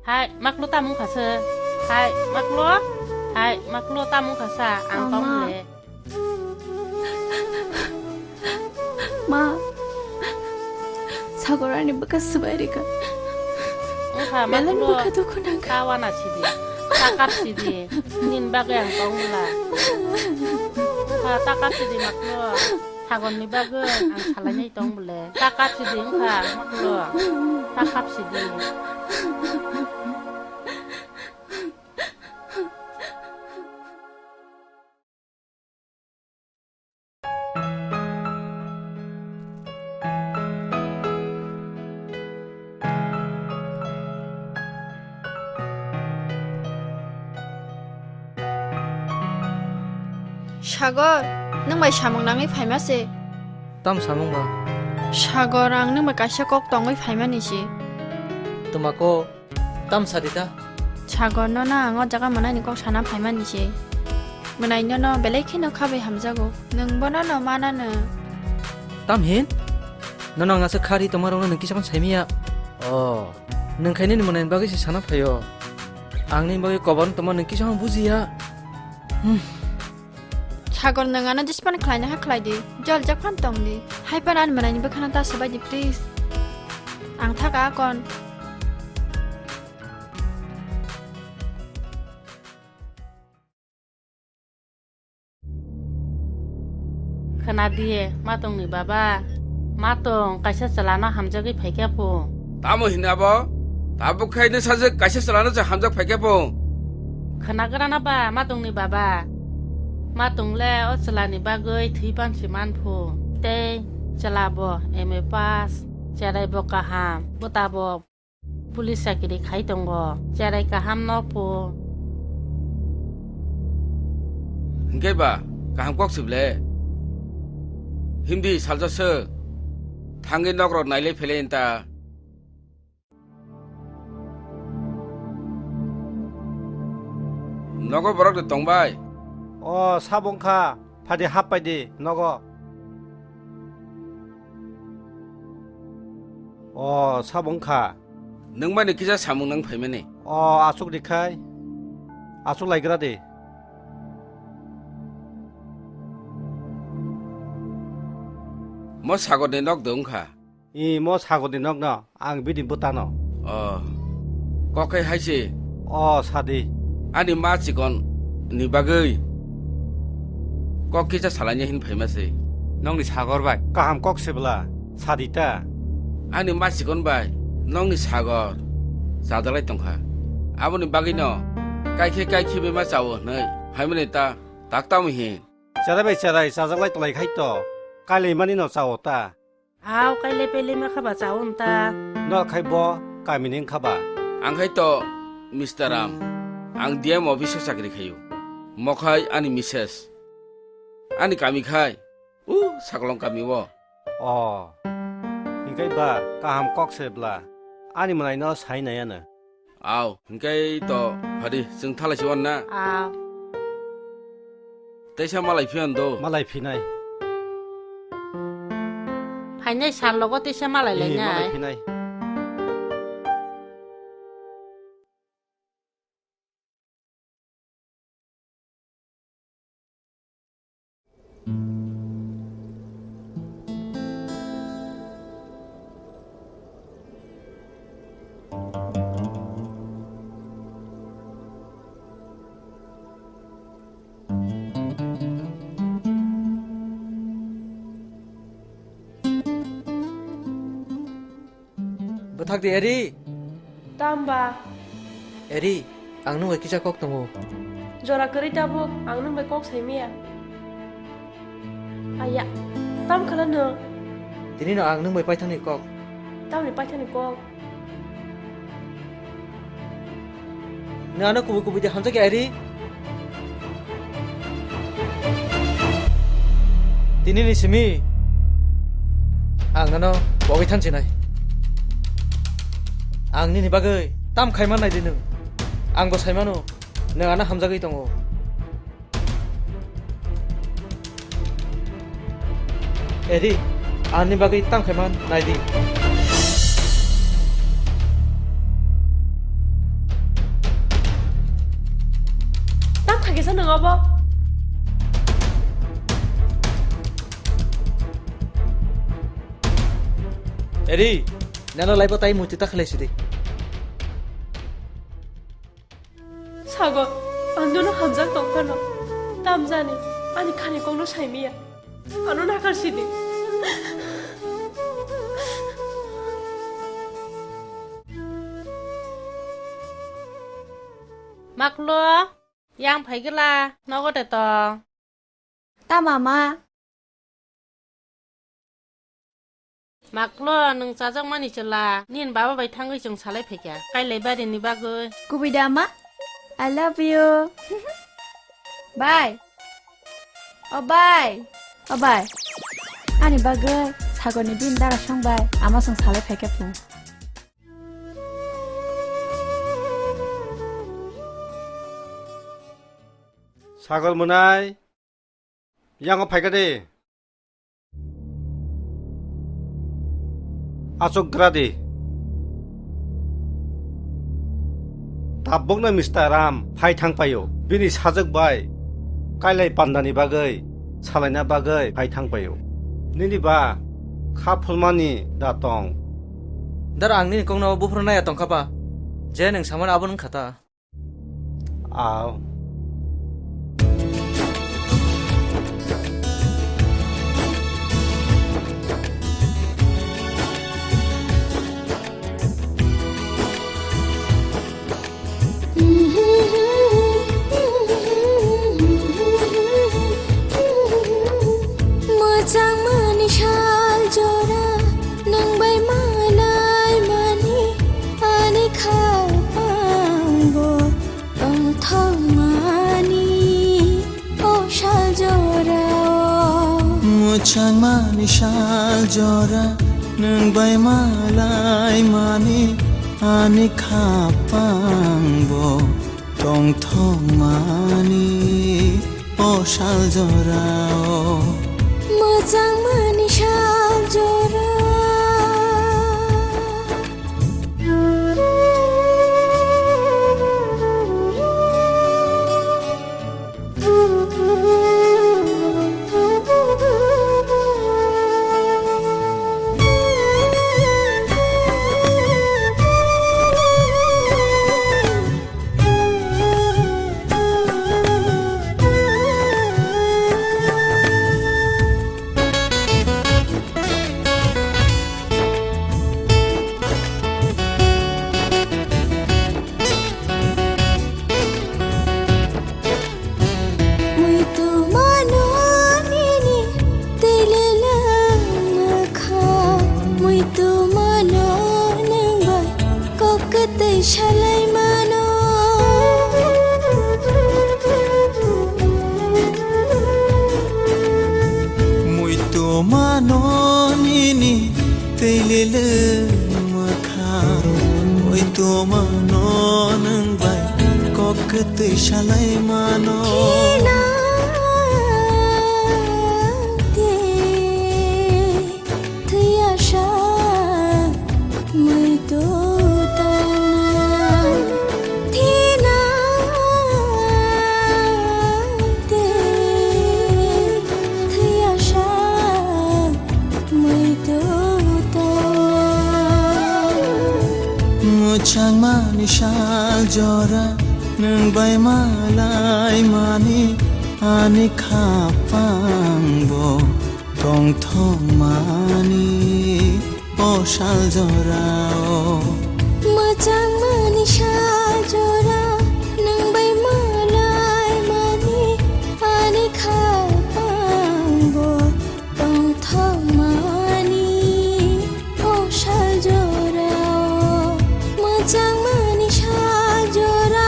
Hai, Maklo tamo khasa. Hai, Maklo. Hai, Maklo tamo khasa. Ang tong le. Ma, Sagor ani bwkha swbai rikha. Wngkha, belai Maklo, bwkha dukhu nangkha. Ta wana sidi, ta kap sidi, nini bagwi ang tong bwla. Wngkha, ta kap sidi, Maklo. Sagor ni bagwi ang salainai tong bwle. Ta kap sidi, wngkha, Maklo. Ta kap sidi. Sagor, nwng bai samung nangwi phaima se. Tam samung ba? Sagor, ang nwng bai kaisa kok tongwi phaimani se. Twma kok? Tam sadi ta. Sagor, nono ang o jaga mwnaini kok sana phaimani se. Mwnaino no belai kheno khabai hamjago. Nwng bono no manano. Tam hin? Nono ang aswk kha ri tongma rokno nwng kisa phano saimiya. O, nwng khai nini mwnaini bagwi se sana phaio. Ang nini bagwi koborno tongma nwng kisa phano bujiya. Hmm. Sagor, nwng ano jespan khlaina kha khlai di, jol jak phan tong di. Hai pan ani mwnaini bwkhano ta swbai di, please. Ang thaka akon. Khna di, matongni baba. Matong kaisa chwlano hamjagwi phaikha phu. Tamo hino abo? Tabuk khai nw sajwk kaisa chwlano se hamjak phaikha phu. Khwnagrana ba, matongni baba? Matong le o chwlani bagwi thwi pansi man phu. Tei chwla bo M A pass, cherai bo kaham, bwta bo police chakiri khai tongo, cherai kaham no phu. Hinkhe ba, kaham kok sibole. Himdi salsa se. Thangwi nok rok nailai phelai ta. Nogo borok de tongbai? O, sabo wngkha. Phadi hap pai di nogo. O, sabo wngkha. Nwng bai ni kisa samung nang phaimani? O, aswk di khai. Aswk lai gra di. Mo Sagor ni nok de wngkha. I, mo Sagor ni nokno ang bini bwtano. O, kok khai hai se. O, sadi. Ani ma chikon ni bagwi kok kisa salaina hin phaima se. Nokni Sagor bai kaham kok se bwla, sadi ta. Ani ma chikon bai nokni Sagor chajalai tongkha. Aboni bagwino kaikhe kaikhe bema chao hwnwi phaimani ta, tak tamo hin. Cherai bai cherai chajaklai tonglai khai to, kailaimani no chao ta. Au, kailai pailai ma kha ba chao wng ta. Nor khai bo kami ni wng kha ba? Ang khai to Mister Ram. Ang D M office o chakri khaio. Mo khai ani misses. Ani kami khai u Saklong kami o. O. Hinkhe ba kaham kok se bla. Ani mwnai no sai nai ano. Au, hinkhe to phadi, chwng thalai si wan na? Au. Teisa malai phiyan do. Malai phinai. Phainai sal logo teisa malai Ee, lainai. Malai phinai. Bwthak di, Eri. Tamba. Eri, ang nwng bai kisa kok tongo. Jora kwrwi tabuk, ang nwng bai kok saimaya. Aya, tam khala nwng? Tini no ang nwng bai paithakni kok. Tamni paithakni kok? Nang ano kubui kubui de hamjak ya ri. Tini ni simi ang nano bogwi thansinai. Ang nini bagwi tam khaiman nai di nwng. Ang bo saimano nwng ano hamjagwi tongo. Eri, ani bagwi tang khaima nai di. Tang kha kisa nang obo? Eri, nano laibo tai muitu ta khlai sidi. Sago, ang nono hamjak tong phano, tamjani ani khani kokno saimiya. Ano nakarsi di. Maklo, yang phaigwla, nogo de tong. Ta mama. Maklo, nwng chajakmani chwla, nini baba bai thangwi chwng salai phaikha, kailai barini bagwi. Kubui da ma? I love you. Bye. O bai, o bai, ani bagwi sagorni bini dara song bai ama song salai phaikha phung. Sagor mwnai, yango phaikha de. Achuk gra di. Tabukno Mister Ram phai thang paio. Bini sajwk bai kailai pandani bagwi, salaina bagwi phai thang paio. Nini ba kha phulmani da tong? Dar, ang nini kokno buphuru naiya tongkha ba. Je nwng samani abo wngkha ta. Aw. Mwchangmani sal jora nwng bai malaimani ani khapangbo tongthokmani o sal jorao. Mwchangmani sal jora nwng bai malaimani ani khapangbo tongthokmani o sal jorao. Mwchangmani sal jora. Muitu mano nini twi leleng mwkha, muitu mano nwng bai kok kwtwi salai mano. Muitu mano nini twi leleng mwkha, muitu mano nwng bai kok kwtwi salai mano. Thina de thwiya sa muitu tongna. Thina de thwiya sa muitu tongna. Mwchangmani sal jora nwng bai malaimani ani khapangbo tongthokmani o sal jorao. Mwchangmani sal jora nwng bai malaimani ani khapangbo tongthokmani o sal jorao. Mwchangmani sal jora.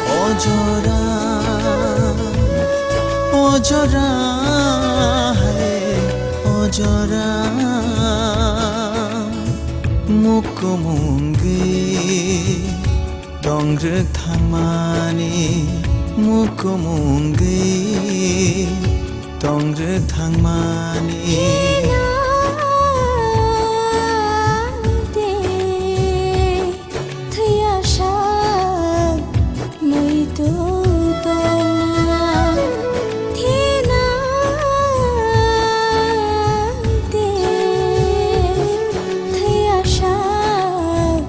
O jora, o jora, hai, o jora, mukum wngwi tong rwk thangmani, mukum wngwi tong rwk thangmani. Thwiya sak muitu tongna thina de. Thwiya sak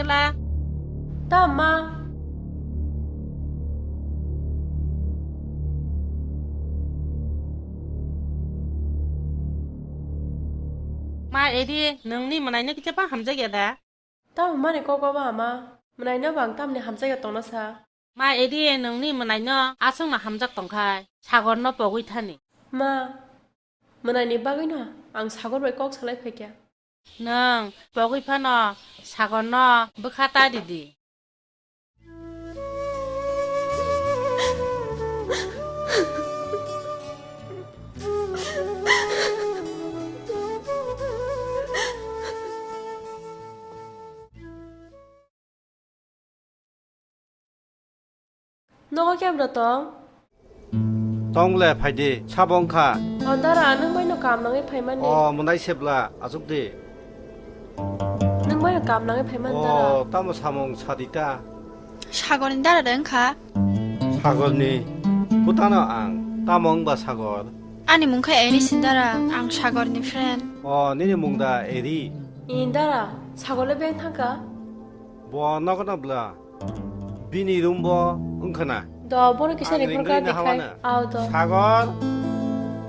Bla. Tamo ma. Ma Eri, nwngni mwnaino kisa ba hamjakya da? Tamo mani kok ba ama? Mwnaino bo ang tamni hamjakya tongna sa? Ma Eri, nwngni mwnaino aswkno hamjak tongkhai, Sagorno pogwi thani. Ma, mwnaini bagwino ang Sagor bai kok salai phaikha. Nwng pogwi phano Sagorno bwkha ta ridi. Nogo kebra tong? Tong le, phai di, sabo wngkha. O dara, nwng bai no kam nangwi phaimani. O, mwnai sebla, achuk di. Nwng bai no kam nangwi phaimani dara. O, tamo samung sadi ta? Sagorni dara de wngkha. Sagorni? Butano ang, tamo wngba Sagor? Ani mung khe Eri si dara, ang Sagorni friend. O, nini mung da Eri? I dara, Sagor le beng thangkha? Bo nogo no bla. Bini room bo wngkha na? Do, bono kisa Ang ni phone ringri kha na dikhai. Hawana. Aw do. Sagor.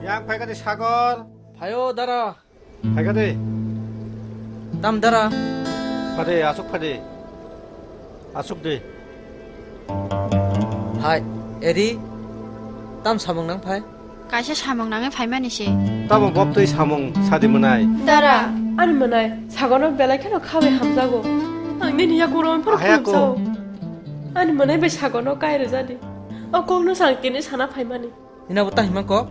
Yang phaikha de Sagor. Phaio dara. Phaikha de. Tam dara. Phade, asuk phade. Asuk de. Hai, Eri. Tam samung nang phai? Kaisa samung nangwi phaimani se. Tamo bobtwi samung sadi mwnai. Dara. Ani mwnai, Sagorno belai kheno khawi hamjago. Ang nini yakurok phano Ahaya ko. Khulumsao. Ani mwnai bai Sagorno kai rwjadi. O kokno sang tini sana phaimani. Nina bo tahima kok?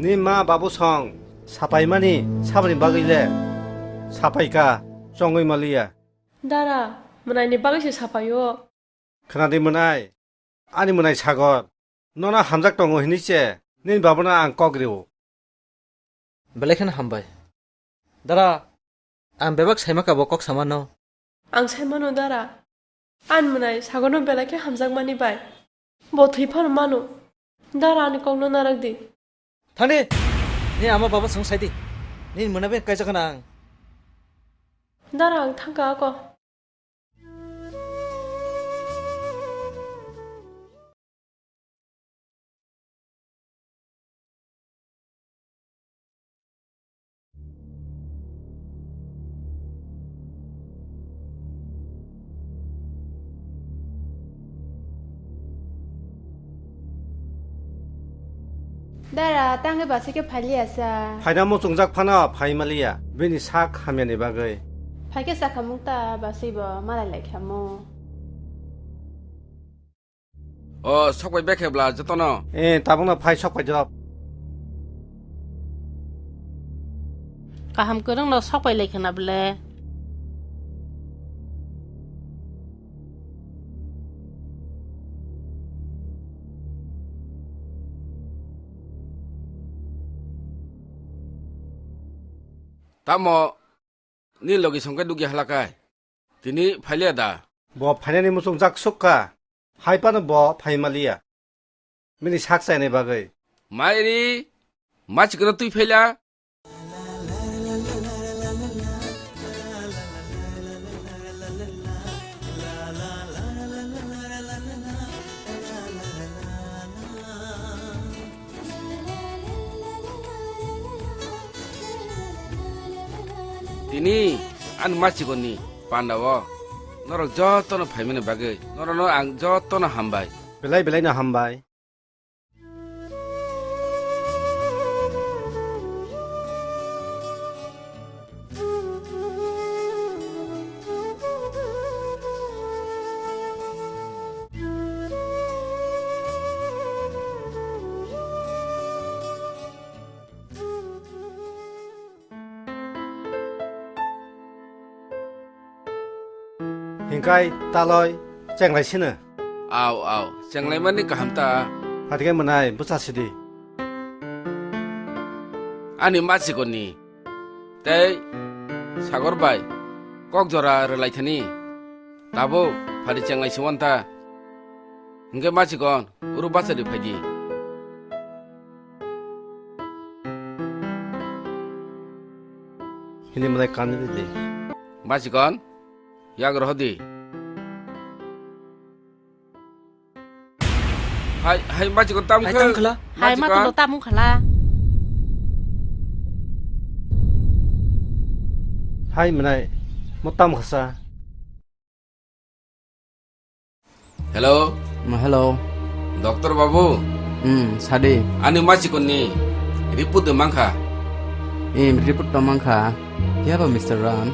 Ni ma babu song sapaimani saboni bagwi le sapaika chongwi maliya. Dara, mwnaini bagwi se sapaio. Khwnadi mwnai, ani mwnai Sagor, nono hamjak tongo hinwi se nini babano ang kok rio. Belai kheno hambai. Dara, ang bebak saima kabo kok samano. Ang saimano dara. Ani mwnai Sagorno belai khe hamjakmani bai. Bo thwi phano mano. Dara ani kokno narak di. Thangdi! Ni ama baba swng sai di. Nini mwnai bai kaijak khna ang. Dara ang thangka ako. Dara, tangwi bwsai khe phailiya sa. Phaina muchungjak phano phai maliya, bini sak hamyani bagwi. Phaikhe sakhamung ta bwsai bo malai laikhamu. O, sokbai bekhe bla jotono. Eh, tabukno phai sokbai jwk. Kaham kwrwngno sokbai lai khna ble. Tamo ni logi songkhe dugya halakai? Tini phailiya da? Bo phainani muchungjak sukha. Hai phano bo phai maliya. Bini sak chainai bagwi. Mairi, machikno twi phaila. Tini ani machikoni pandao norok jotono phaimani bagwi norokno ang jotono hambai. Belai belai no hambai. Hinkai taloi chenglai sino. Au, au, chenglaimani kaham ta. Phatikai mwnai bwsa sidi. Ani machikoni tei Sagor bai kok jora rwlai thani. Tabuk phari chenglai si wan ta. Hinkhe machikon uru bachari phaidi. Hini mwnai kanwi di. Machikon? Yak rohdi. Hai, hai, machikon tam Hai, khe? Tam khala? Hai, ma Machikon? Tondo tamung khala. Hai, mwnai, mo tam khasa. Hello. Ma, hello. Doctor babu. Hmm, sadi. Ani machikon ni report de mankha. Hmm, report to mankha. Phiya ba, Mister Ram?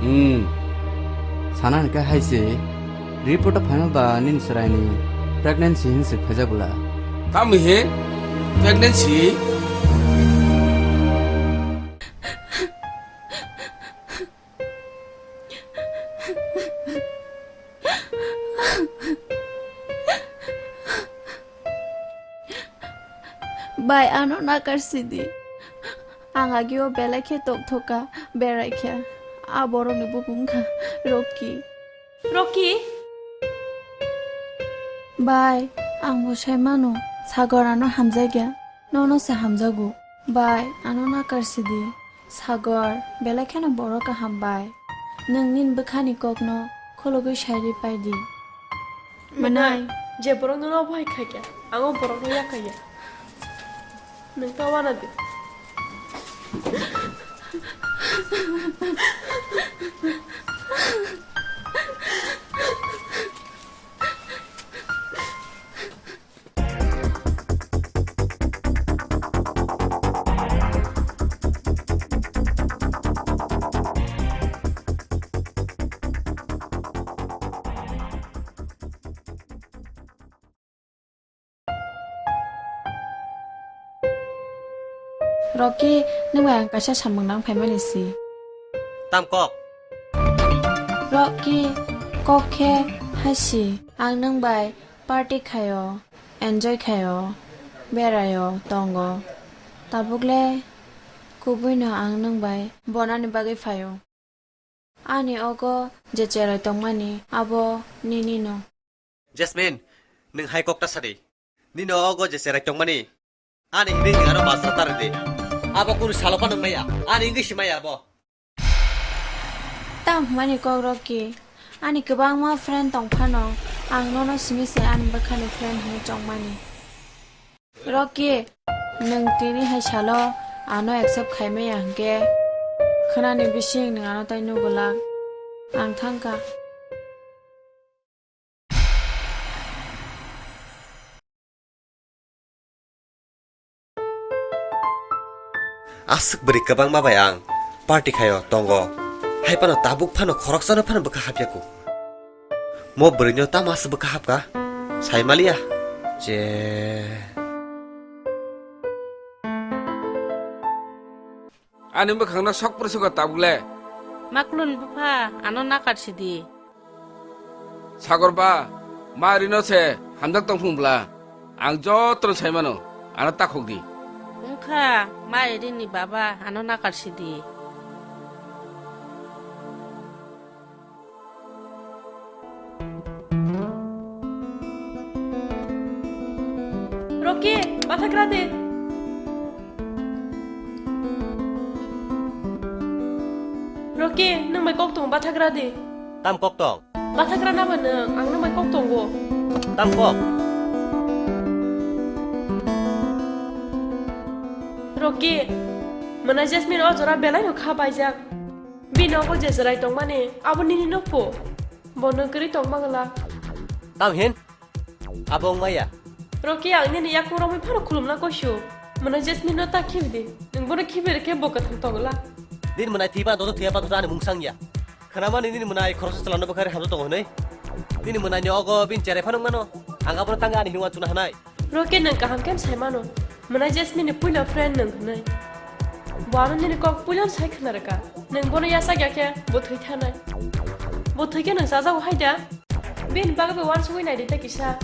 Hmm. Sana hwnkhe hai se, report o phaima ba nini chwraini pregnancy hinwi se khaijak bwla. Tamo he? Pregnancy? Bai, ano nakar sidi. Ang agio belai khe tongthoka, berai khe. A borokni bupung kha Rocky. Rocky? Bai, ang bo sai mano, Sagor ano hamjakya, nono se hamjago. Bai, ano nakar sidi. Sagor, belai kheno borok kaham bai. Nwng nini bwkhani kokno khulugwi sairi pai di. Mwnai. Mwnai, je borok nono abohai khaikha, ang o borokno yakhaiya. Nwng ta wana di. Rocky, nwng bai ang kaisa samung nang phaimani si. Tam kok? Rocky, kok khe hai si. Ang nwng bai party khaio, enjoy khaio, beraio, tongo. Tabuk le kubui no ang nwng bai bonani bagwi phaio. Ani ogo je cherai tongmani, abo nini no. Jasmine, nwng hai kok ta sadi. Nini ogo je cherai tongmani, ani hinwi nwng ano majra ta rwdi. Abo kunu salo phano wng maya, ani wngwi si maya abo. Tamo hwnmani kok Rocky, ani kwbangma friend tong phano, ang nono simi se ani bwkhani friend hwnwi chongmani. Rocky, nwng tini hai salo ano accept khai maya hwnkhe, khwnani bising nwng ano tai nugulak. Ang thangkha. Aswk bwrwi kwbangma bai ang party khaio tongo. Hai phano tabuk phano khoroksano phano bwkha hapya ku. Mo bwrwino tamo aswk bwkha hapka? Sai maliya. Je. Ani bwkhangno sok pwrwsugo tabuk le. Maklun bupha, ano nakar sidi. Sagor ba, ma rino se hamjak tong phung bwla. Ang jotono sai mano, ano takhok di. Wngkha, ma rini baba, ano nakar sidi. Rocky, bathagra de. Rocky, nwng bai kok tong, bathagra de. Tam kok tong? Bathagra na ba nwng, ang nwng bai kok tongo. Tam kok? Rocky, mwnai Jasmine o jora belai no kha baijak. Bini nogo je chwrai tongmani, abo nini nokpo. Bo nwng kwrwi tongma glak. Tam hin? Abo wngmaya. Rocky, ang nini yakung romwi phano khulumna kosio. Mwnai Jasmine no ta khibi di. Nwng bono khibi rwkhe bo kwthang tongla. Nini mwnai thwiba dodo thwiya pato ani mungsang ya. Khwnamani nini mwnai khoroksa chwlano bwkhari hamjak tongo hwnwi. Nini mwnai ni ogo bini cherai phano wngmano. Ang abono tangwi ani hinwi uansukna hwnai. Rocky, nwng kaham khe sai mano. Mwnai Jasmine ni puila friend nwng hwnwi. Bo ano nini kok puila sai khna rwkha. Nwng bono yachak ya khe bo thwi thanai. Bo thwi khe nwng chajago hai da? Bini bagwi bo uansugwi nai di tei kisa.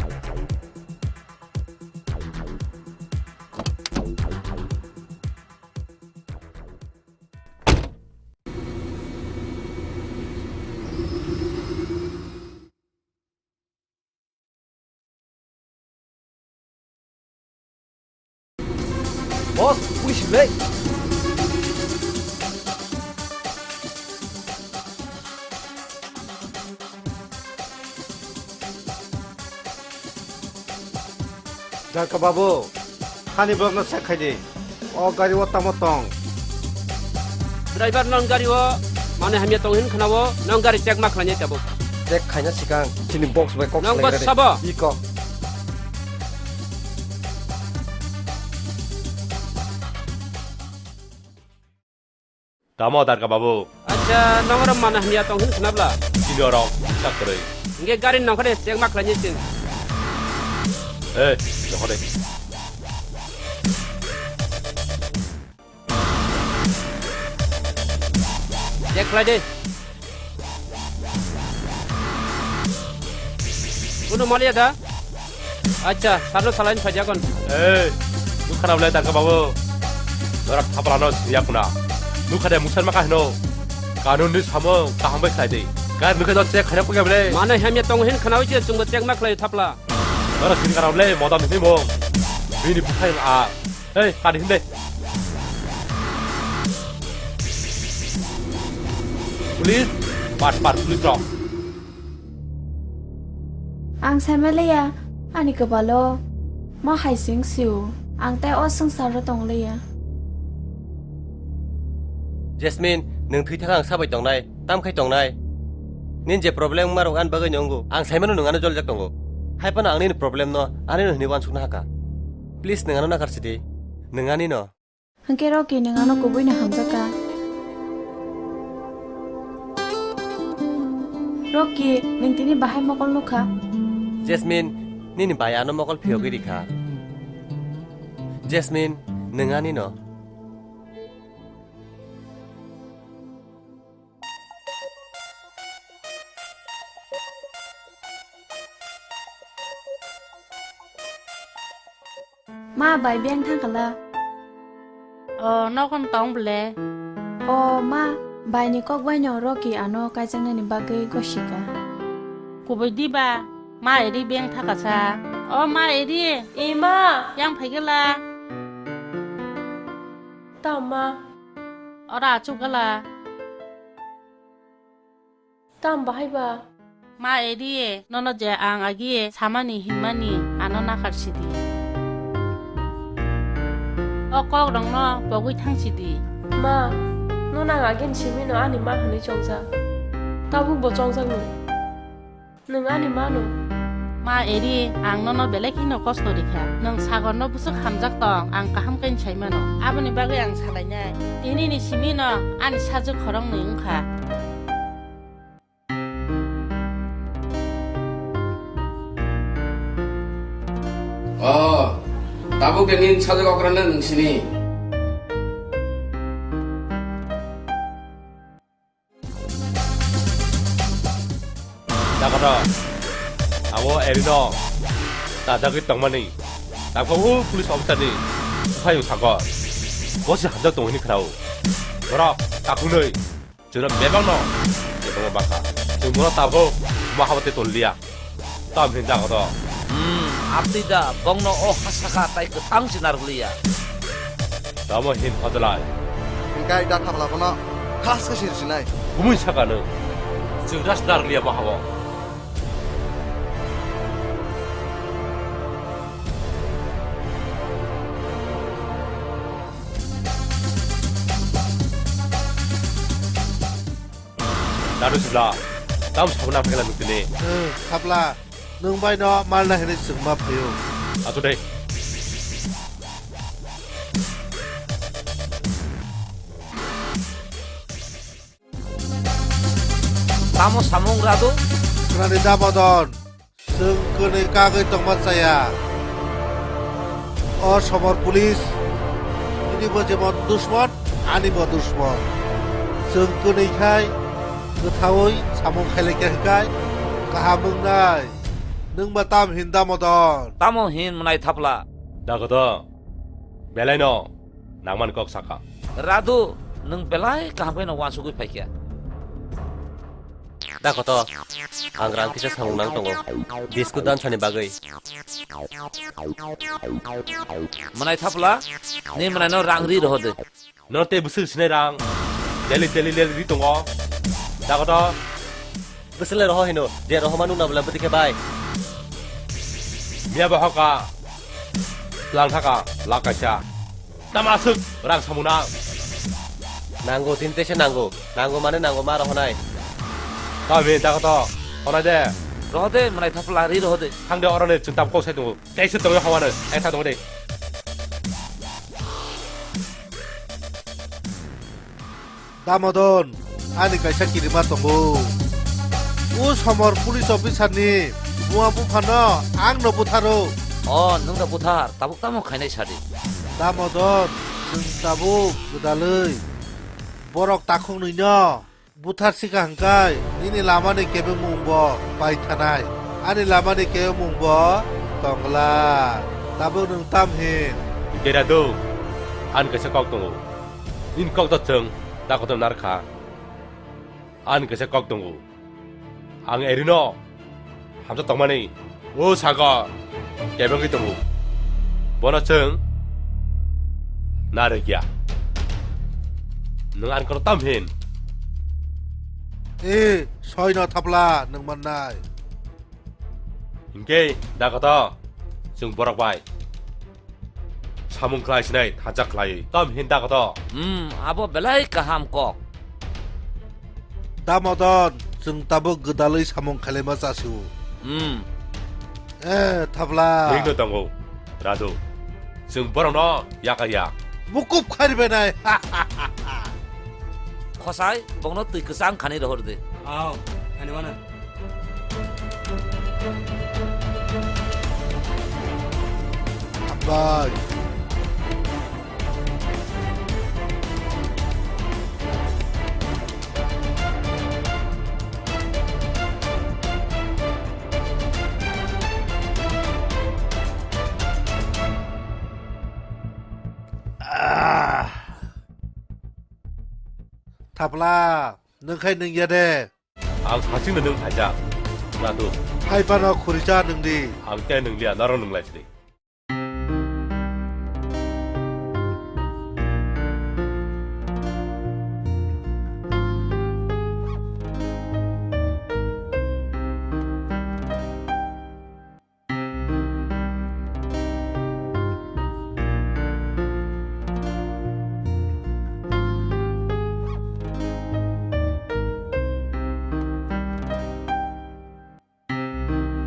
Boss, push le. Darka babu, hani borokno check khai di. O gari o tamo tong? Driver, non gari o manwi hamya tong hin khwnao, nong gari check ma khlainai tabuk. Check khaina sikang chini box bai kok nong salai bo radi. Sabo. I kok. Tamo darka babu? Acha, nongorok mana hamya tong hin khwnabla? Chini orok, sak kwrwi. Hingke gari nongkhore check ma khlainai chwng. Eh, nongkhore. Check khlai de. Kuno maliya da? Acha, sarno salain phajakon. Ei, nukha na belai darka babu. Norak thapalano siya kuna. Nukha de musar maka hino. Kanun ni samung kaham bai khlai de. Kar nukha do check khaina kuya belai. Mana hamya tongo hin khana uchi chungbo check ma khlai thapla. Norak sin kana belai modam ni mo. Bini bukhai a. Hei, kadi hinde. Police, pat pat police rok. Ang saimaliya, ani kwbalo ma hai sing sio. Ang tei o swngcharo tongliya. Jasmine, nwng thwi thaka ang sabai tongnai. Tam khai tongnai? Nini je problem wngma rok ani bagwi no wngo. Ang sai mano nwng ano jolijak tongo. Hai phano ang nini problem no ani no hwnwi uansukna hakha. Please nwng ano nakarsi di. Nwng ani no. Hwnkhe Rocky nwng ano kubui no hamjakha. Rocky, nwng tini bahai mokol nukha? Jasmine, nini bai ano mokol phiyogwi rikha. Jasmine, nwng ani no. Ma, bai beng thangkhala? O, nokhon tong ble? O, ma, bai ni kok bai no Rocky ano kaijaknani bagwi gosika. Kubui diba? Ma eri beng thakasa. O, ma eri. I ma. Yang phaikhala? Tama. Ora achukgala. Tam bahai ba? Ma eri, nono je ang agi samani hinmani ano nakar sidi. O kok rokno pogwi thang sidi. Ma, nono ang agin simi no ani ma hwnwi chongjak. Tabuk bo chongjak no. Nwng ani mano? Ma eri, ang nono belai kheno kosto rikha. Nwng sagorno bwswk hamjak tong, ang kaham khe sai mano. Aboni bagwi ang salainai. Tinini simino ani sajwk khoroknwi wngkha. O, tabuk de nini sajwk okrano nwng sini. Dakoto, abo erino tajagwi tongmani. Tabukha o police officer ni buphayung sakor. Bosi hamjak tongo hini khnao. Borok takhungnwi chwra bebakno bebakno bakha. Chwng bono tabuk ma habate tolliya. Tam hin dakoto. Hmm, aptwi da, bongno o ha saka tai kwthang se narwkliya. Tamo hin phajalai. Hingkai da thapla bono khas khe sir sinai. Kumui saka nwng. Chwng das narwkliya bo habo. Dadu sibla, tam sabuna phela nukini. Hmm, thapla. Nwng bai no malna hinwi chwngma phaio. Ato dei. Tamo samung radu? Khwnadi da Modon, chwng kwnwi kagwi tongma chaya. O somor police, nini bo jemon dushmon, ani bo dushmon. Chwng kwnwi khai, kwthaui samung khailai khe hwnkhe kaham wngnai. Nwng ba tam hin da Modon? Tamo hin mwnai thapla? Dakoto, belai no nangmani kok saka. Radu, nwng belai kaham khe no uansugwi phaikha. Dakoto, ang rang kisa samung nang tongo. Biscuit dansani bagwi. Mwnai thapla, ni mwnai no rang ri rohor de. Nono tei bwswk sinai rang? Daily daily lel ri tongo. Dakoto. Bwswk le roho hino. Je roho manu na bwla bwtwi khe bai. Miya bo hoka. Lang thaka, lak kaisa. Tama aswk rang samung na. Nango, tini teisa nango. Nango mane nango ma rohonai. Tami dago to. Honai de. Rohode, mwnai thapla ri rohode. Thang de oroni chwng tam kok sai tongo. Teisa tongo hawano. Ekta tongo de. Damodon, ani kaisa kirima tongo. O somor police officer ni buma buphano ang no butharo. O, nwng no buthar, tabuk tamo khainai sadi. Damodon, chwng tabuk gwdalwi borok takhuk nwi no buthar sika hwnkhe nini lama ni kebengmung bo pai thanai, ani lama ni kebengmung bo tongla. Tabuk nwng tam hin? Dera do, ani kaisa kok tongo. Nini kok da chwng da kotor nar kha. Ani kaisa kok tongo. Ang erino hamjak tongmani. O Sagar, kebengwi tongo. Bono chwng narwkya. Nwng ani kono tam hin? E, soino thapla nwng mannai. Hinkhe da koto chwng borok bai samung khlai sinai thajak khlai. Tam hin da koto? Hmm, abo belai kaham kok. Damodon, chwng tabuk gwdalwi samung khlaima chasio. Hmm. Eh, thapla. Thik no tongo, Radu. Chwng borokno yakar ya. Mukup khari benai. Khosai, bongno twi kwchang khani rohor de. Aw, ani wana. Hambai. Ah. Thapla, nwng khai nwng ya de. Ang hasing no nwng khaijak. Radu. Hai phano khurisa nwng di. Ang tei nwng liya, norok nwng lai sidi.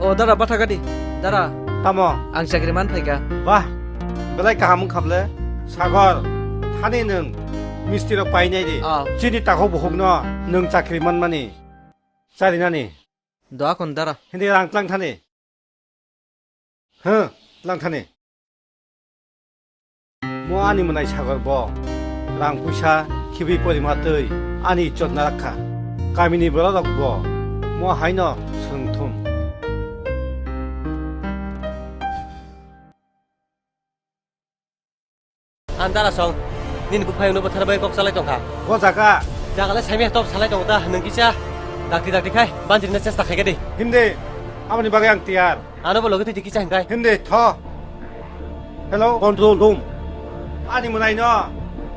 O dara, batha gadi. Dara. Tamo? Ang chakri man phaikha. Bah, belai kaham wngkha ble. Sagor, thani nwng misti rok painai di. Ah. Chini takhuk bukhuk no nwng chakri manmani. Charinani. Doa kon dara. Hindi rang tlang thani. Huh, tlang thani. Mo ani mwnai Sagor bo rang puisa khibi porima twi ani ichot narakha. Kamini bororok bo mo haino swrwngthum. Ang dara song, nini buphayungno bwthar bai kok salai tongkha. Bo jaga? Jaga le saimya top salai tongo ta, nwng kisa dakti dakti khai banjirna chesta khaikha di. Hindi, aboni bagwi ang tiyar. Ano bo logi twi kisa hingkai. Hindi, tho. Hello, control room. Ani mwnaino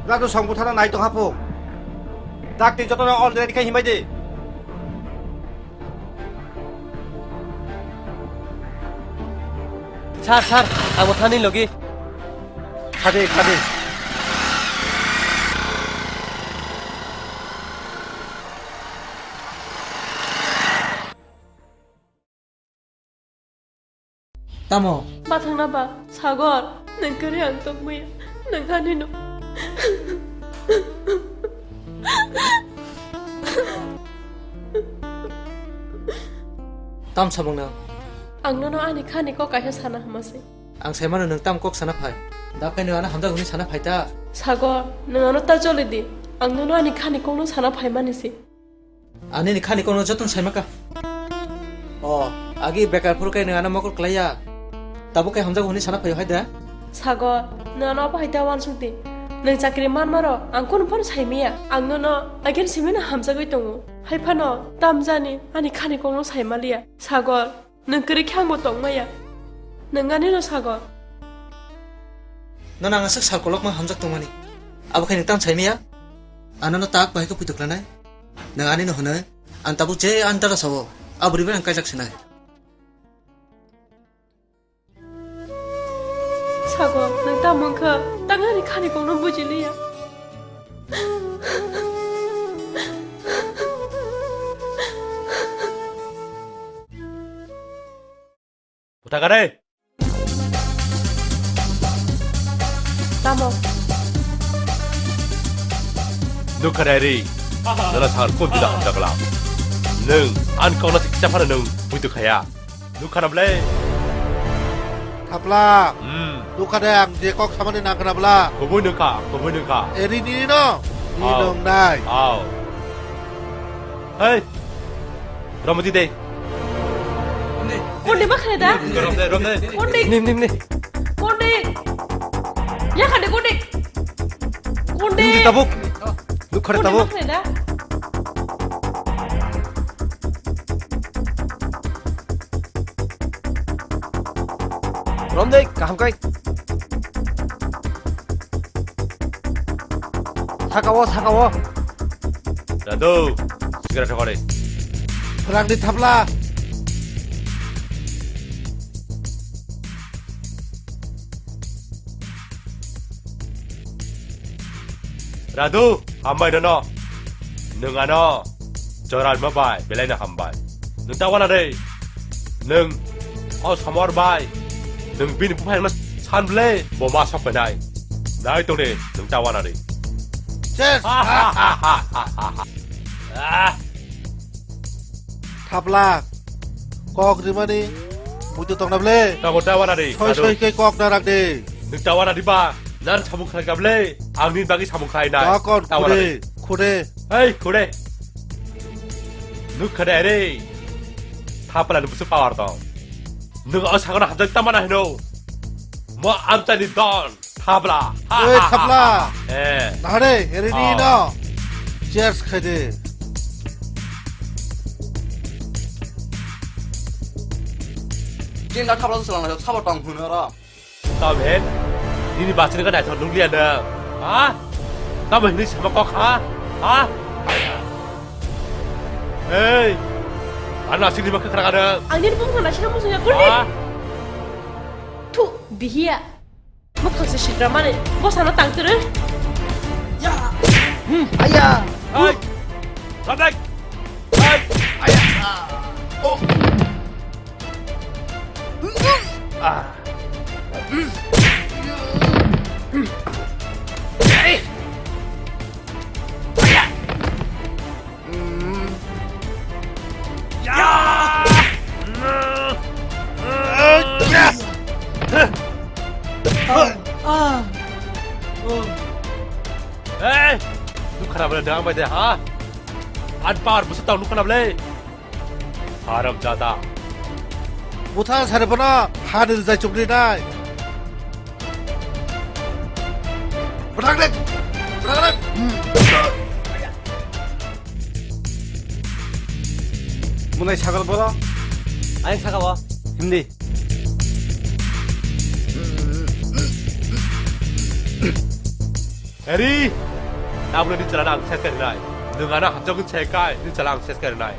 Radu song bwthana nai tongkha phu. Dakti jotono already khai himbai di. Sir, sir, ang bo thani logi. Khadi, khadi. Tamo? Bathangna ba, Sagor, nwng kwrwi ang tongmaya, nwng ani no. Tam samung na? Ang nono ani khani kok kaisa sana hama se. Ang sai mano nwng tam kok sana phai. Da phai nwng ano hamjak hwnwi sana phai ta. Sagor, nwng ano ta choli di. Ang nono ani khani kokno sana phai mani se. Ani ni khani kokno jotono sai maka. O, agi bekar phuru kai nwng ano mokol klai ya. Tabuk kai hamjago hwnwi sana phaio hai da? Sagor, nwng ano obo hai da uansuk di. Nwng chakri man maro, ang kunu phano sai maya. Ang nono again simi no hamjagwi tongo. Hai phano, tam jani, ani khani kokno sai maliya. Sagor, nwng kwrwi khe ang bo tong maya. Nwng ani no Sagor. Nono ang aswk sal kolokma hamjak tongmani. Abo khai nwng tam sai maya? Ano no tak bahai khe puitok lanai. Nwng ani no hwnwi, ang tabuk je ani dara sao, abo rwi bai ang kaijak sinai. Sago, nwng tamo wngkha? Tangani khani kokno bujiliya. Uthakare. Tamo. Nukharari. Nala sar ko dida hamjakla. Nung an kona siksa phana nung puitu khaya. Nukhana ble. Thapla. Hmm. Nukhade ang je kok samani nangkhana bla. Kubui nukha, kubui nukha. Eri ni no. Ni Au. Nong nai. Au. Hei. Romdi de. Konde ba khane da? Romde, romde. Konde. Nim, nim, nim. Konde. Ya khane konde. Konde. Nim di tabuk. Nuk khare tabuk. Konde ba khane da? Romde, kaham kai. Saka o, saka o. Radu, sigaret thokare. Phrang di thapla. Radu, hambai nono. Nwng ano joral ma bai, belai na hambai. Nwng ta wana de. Nwng o somor bai. Nwng bini buphai ma san ble, bo ma sok penai. Nai tong de, nwng ta wana de. Cheers. Ah. Thapla, kok rimani, muitu tongna ble. Tabuk ta wana di, soi soi ke kok na rak de. Nuk ta wana di ba, nan samung khai ka ble, ang ni bagi samung khai nai. Kok kon, ta wana di. Khude, khude. Hei, khude. Nuk khade re. Thapla ni busu power tong. Nuk o sagana hajak tamana hino. Mo amta ni don. Thapla. Oi, thapla. Eh. Nahare, eri ni no. Cheers khai de. Jin da thapla selang na thapla tong hun ro. Tam hen. Nini bachini ka naithok nukliya na. Ha? Tam hen ni sama kok ha? Ha? Hey. Ano asik ni bakha khara kada. Ang nini bumkha nasina musunya kuni. Ha? Thu, bihiya. Mukhang se sitra mani, bosano tang turu. Ya. Hmm. Aya. Hai. Sadek. Hai. Aya. Oh. Ah. Hey! Nuk khana bole dang bai de ha? An par busa tau nuk khana bole. Haram jada. Buthang sari bono hani rijai chukri nai. Buthang dek. Buthang dek. Munai sagal bolo. Ayang sagal bo. Hindi. Eri. Tablo ni chalana ang ses kari nai. Nung ana hapjok ni sekai ni chala ang ses kari nai.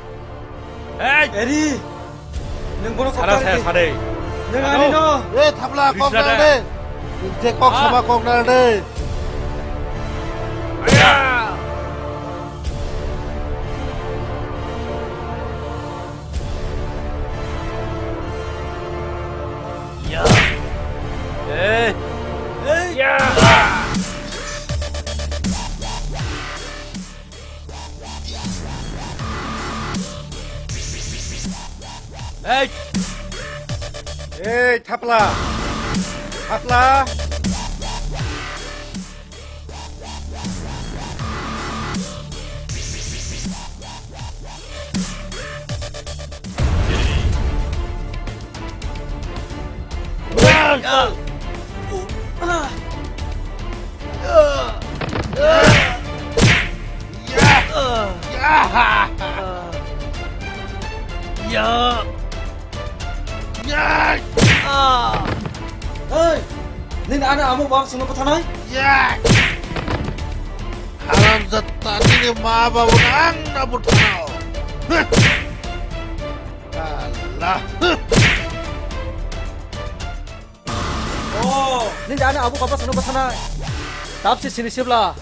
Hey! Eri! Nwng bono kok sara saya sare. Nwng ani no. Eh, thapla kok na de. Te kok sama kok na de. Aya! Ya. Eh. Eh. Ya. Hey! Hey, thapla! Thapla! Hey! Nini ana amo bang sungno bwthanai? Haram jatta nini ma babu nang na bwthanao. Allah. Oh, Nini ani abo kapa sano bwsana. Tapsi sini sibla.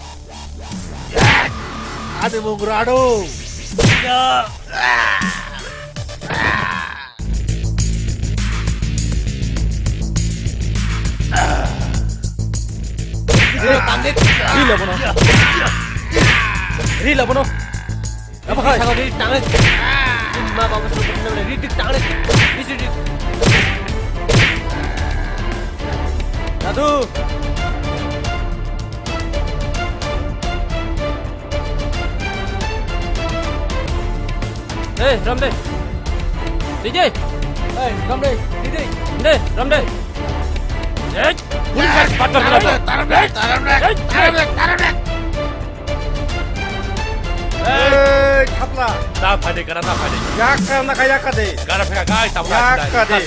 Ani mung rado. Rila bono. Rila bono. Apa kai? Sama diri tangan. Ma babu suruh pergi nama diri tangan. Isi diri. Satu. Hey, Ramde. D J. Hey, Ramde, D J. Ramde, Ramde. Hey, police headquarter na to. Taramde, taramde, taramde, taramde. Hey, khapla. Ta phai de, gara ta phai de. Yak ka na ka yak ka de. Gara phai ka, ta phai. Yak ka de.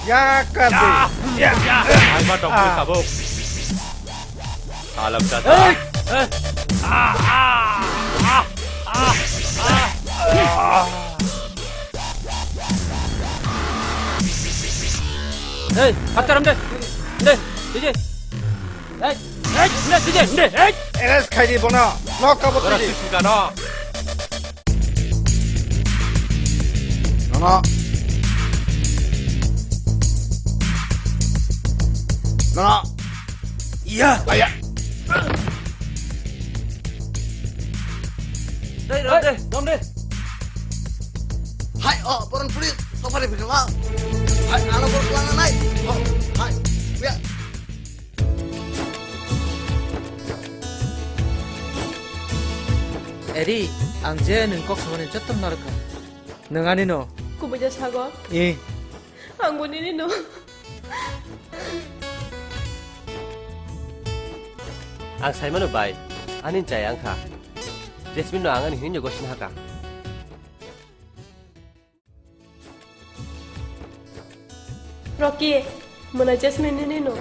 Yak ka de. Ya, ya, ya. Ai ma tong pui tabuk. Alam jata. Hey! Hey! Ah, ah, ah, ah, ah. Hey, khacharam de. De, D J. Hey, hey, de, D J, de, hey. Arrest khai di bono. Nok ka botri. Ora sisi ka no. Nono. Nono. Iya. Aya. Dai, dai, dai, dam dai. Hai, oh, boron police, sopari bikala. Hai, ano boron pelanggan nai. Oh, hai, ya. Eri, ang je nwng kok samani jotto narwkha. Nwng ani no? Kubuja sago. Eh. Ang bo nini no. Ang saimano bai, ani chai ang kha. Jasmine no ang ani hinwi gosin haka. Rocky, mwnai Jasmine nini no?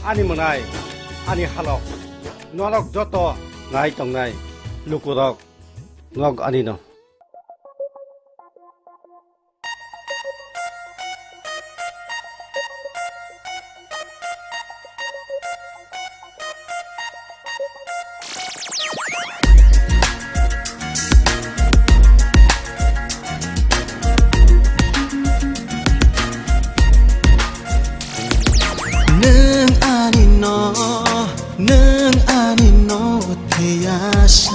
Ani mwnai, ani halok, norok joto nai tongnai lukurok, nok ani no. Nwng ani no, nwng ani no thwiya sa.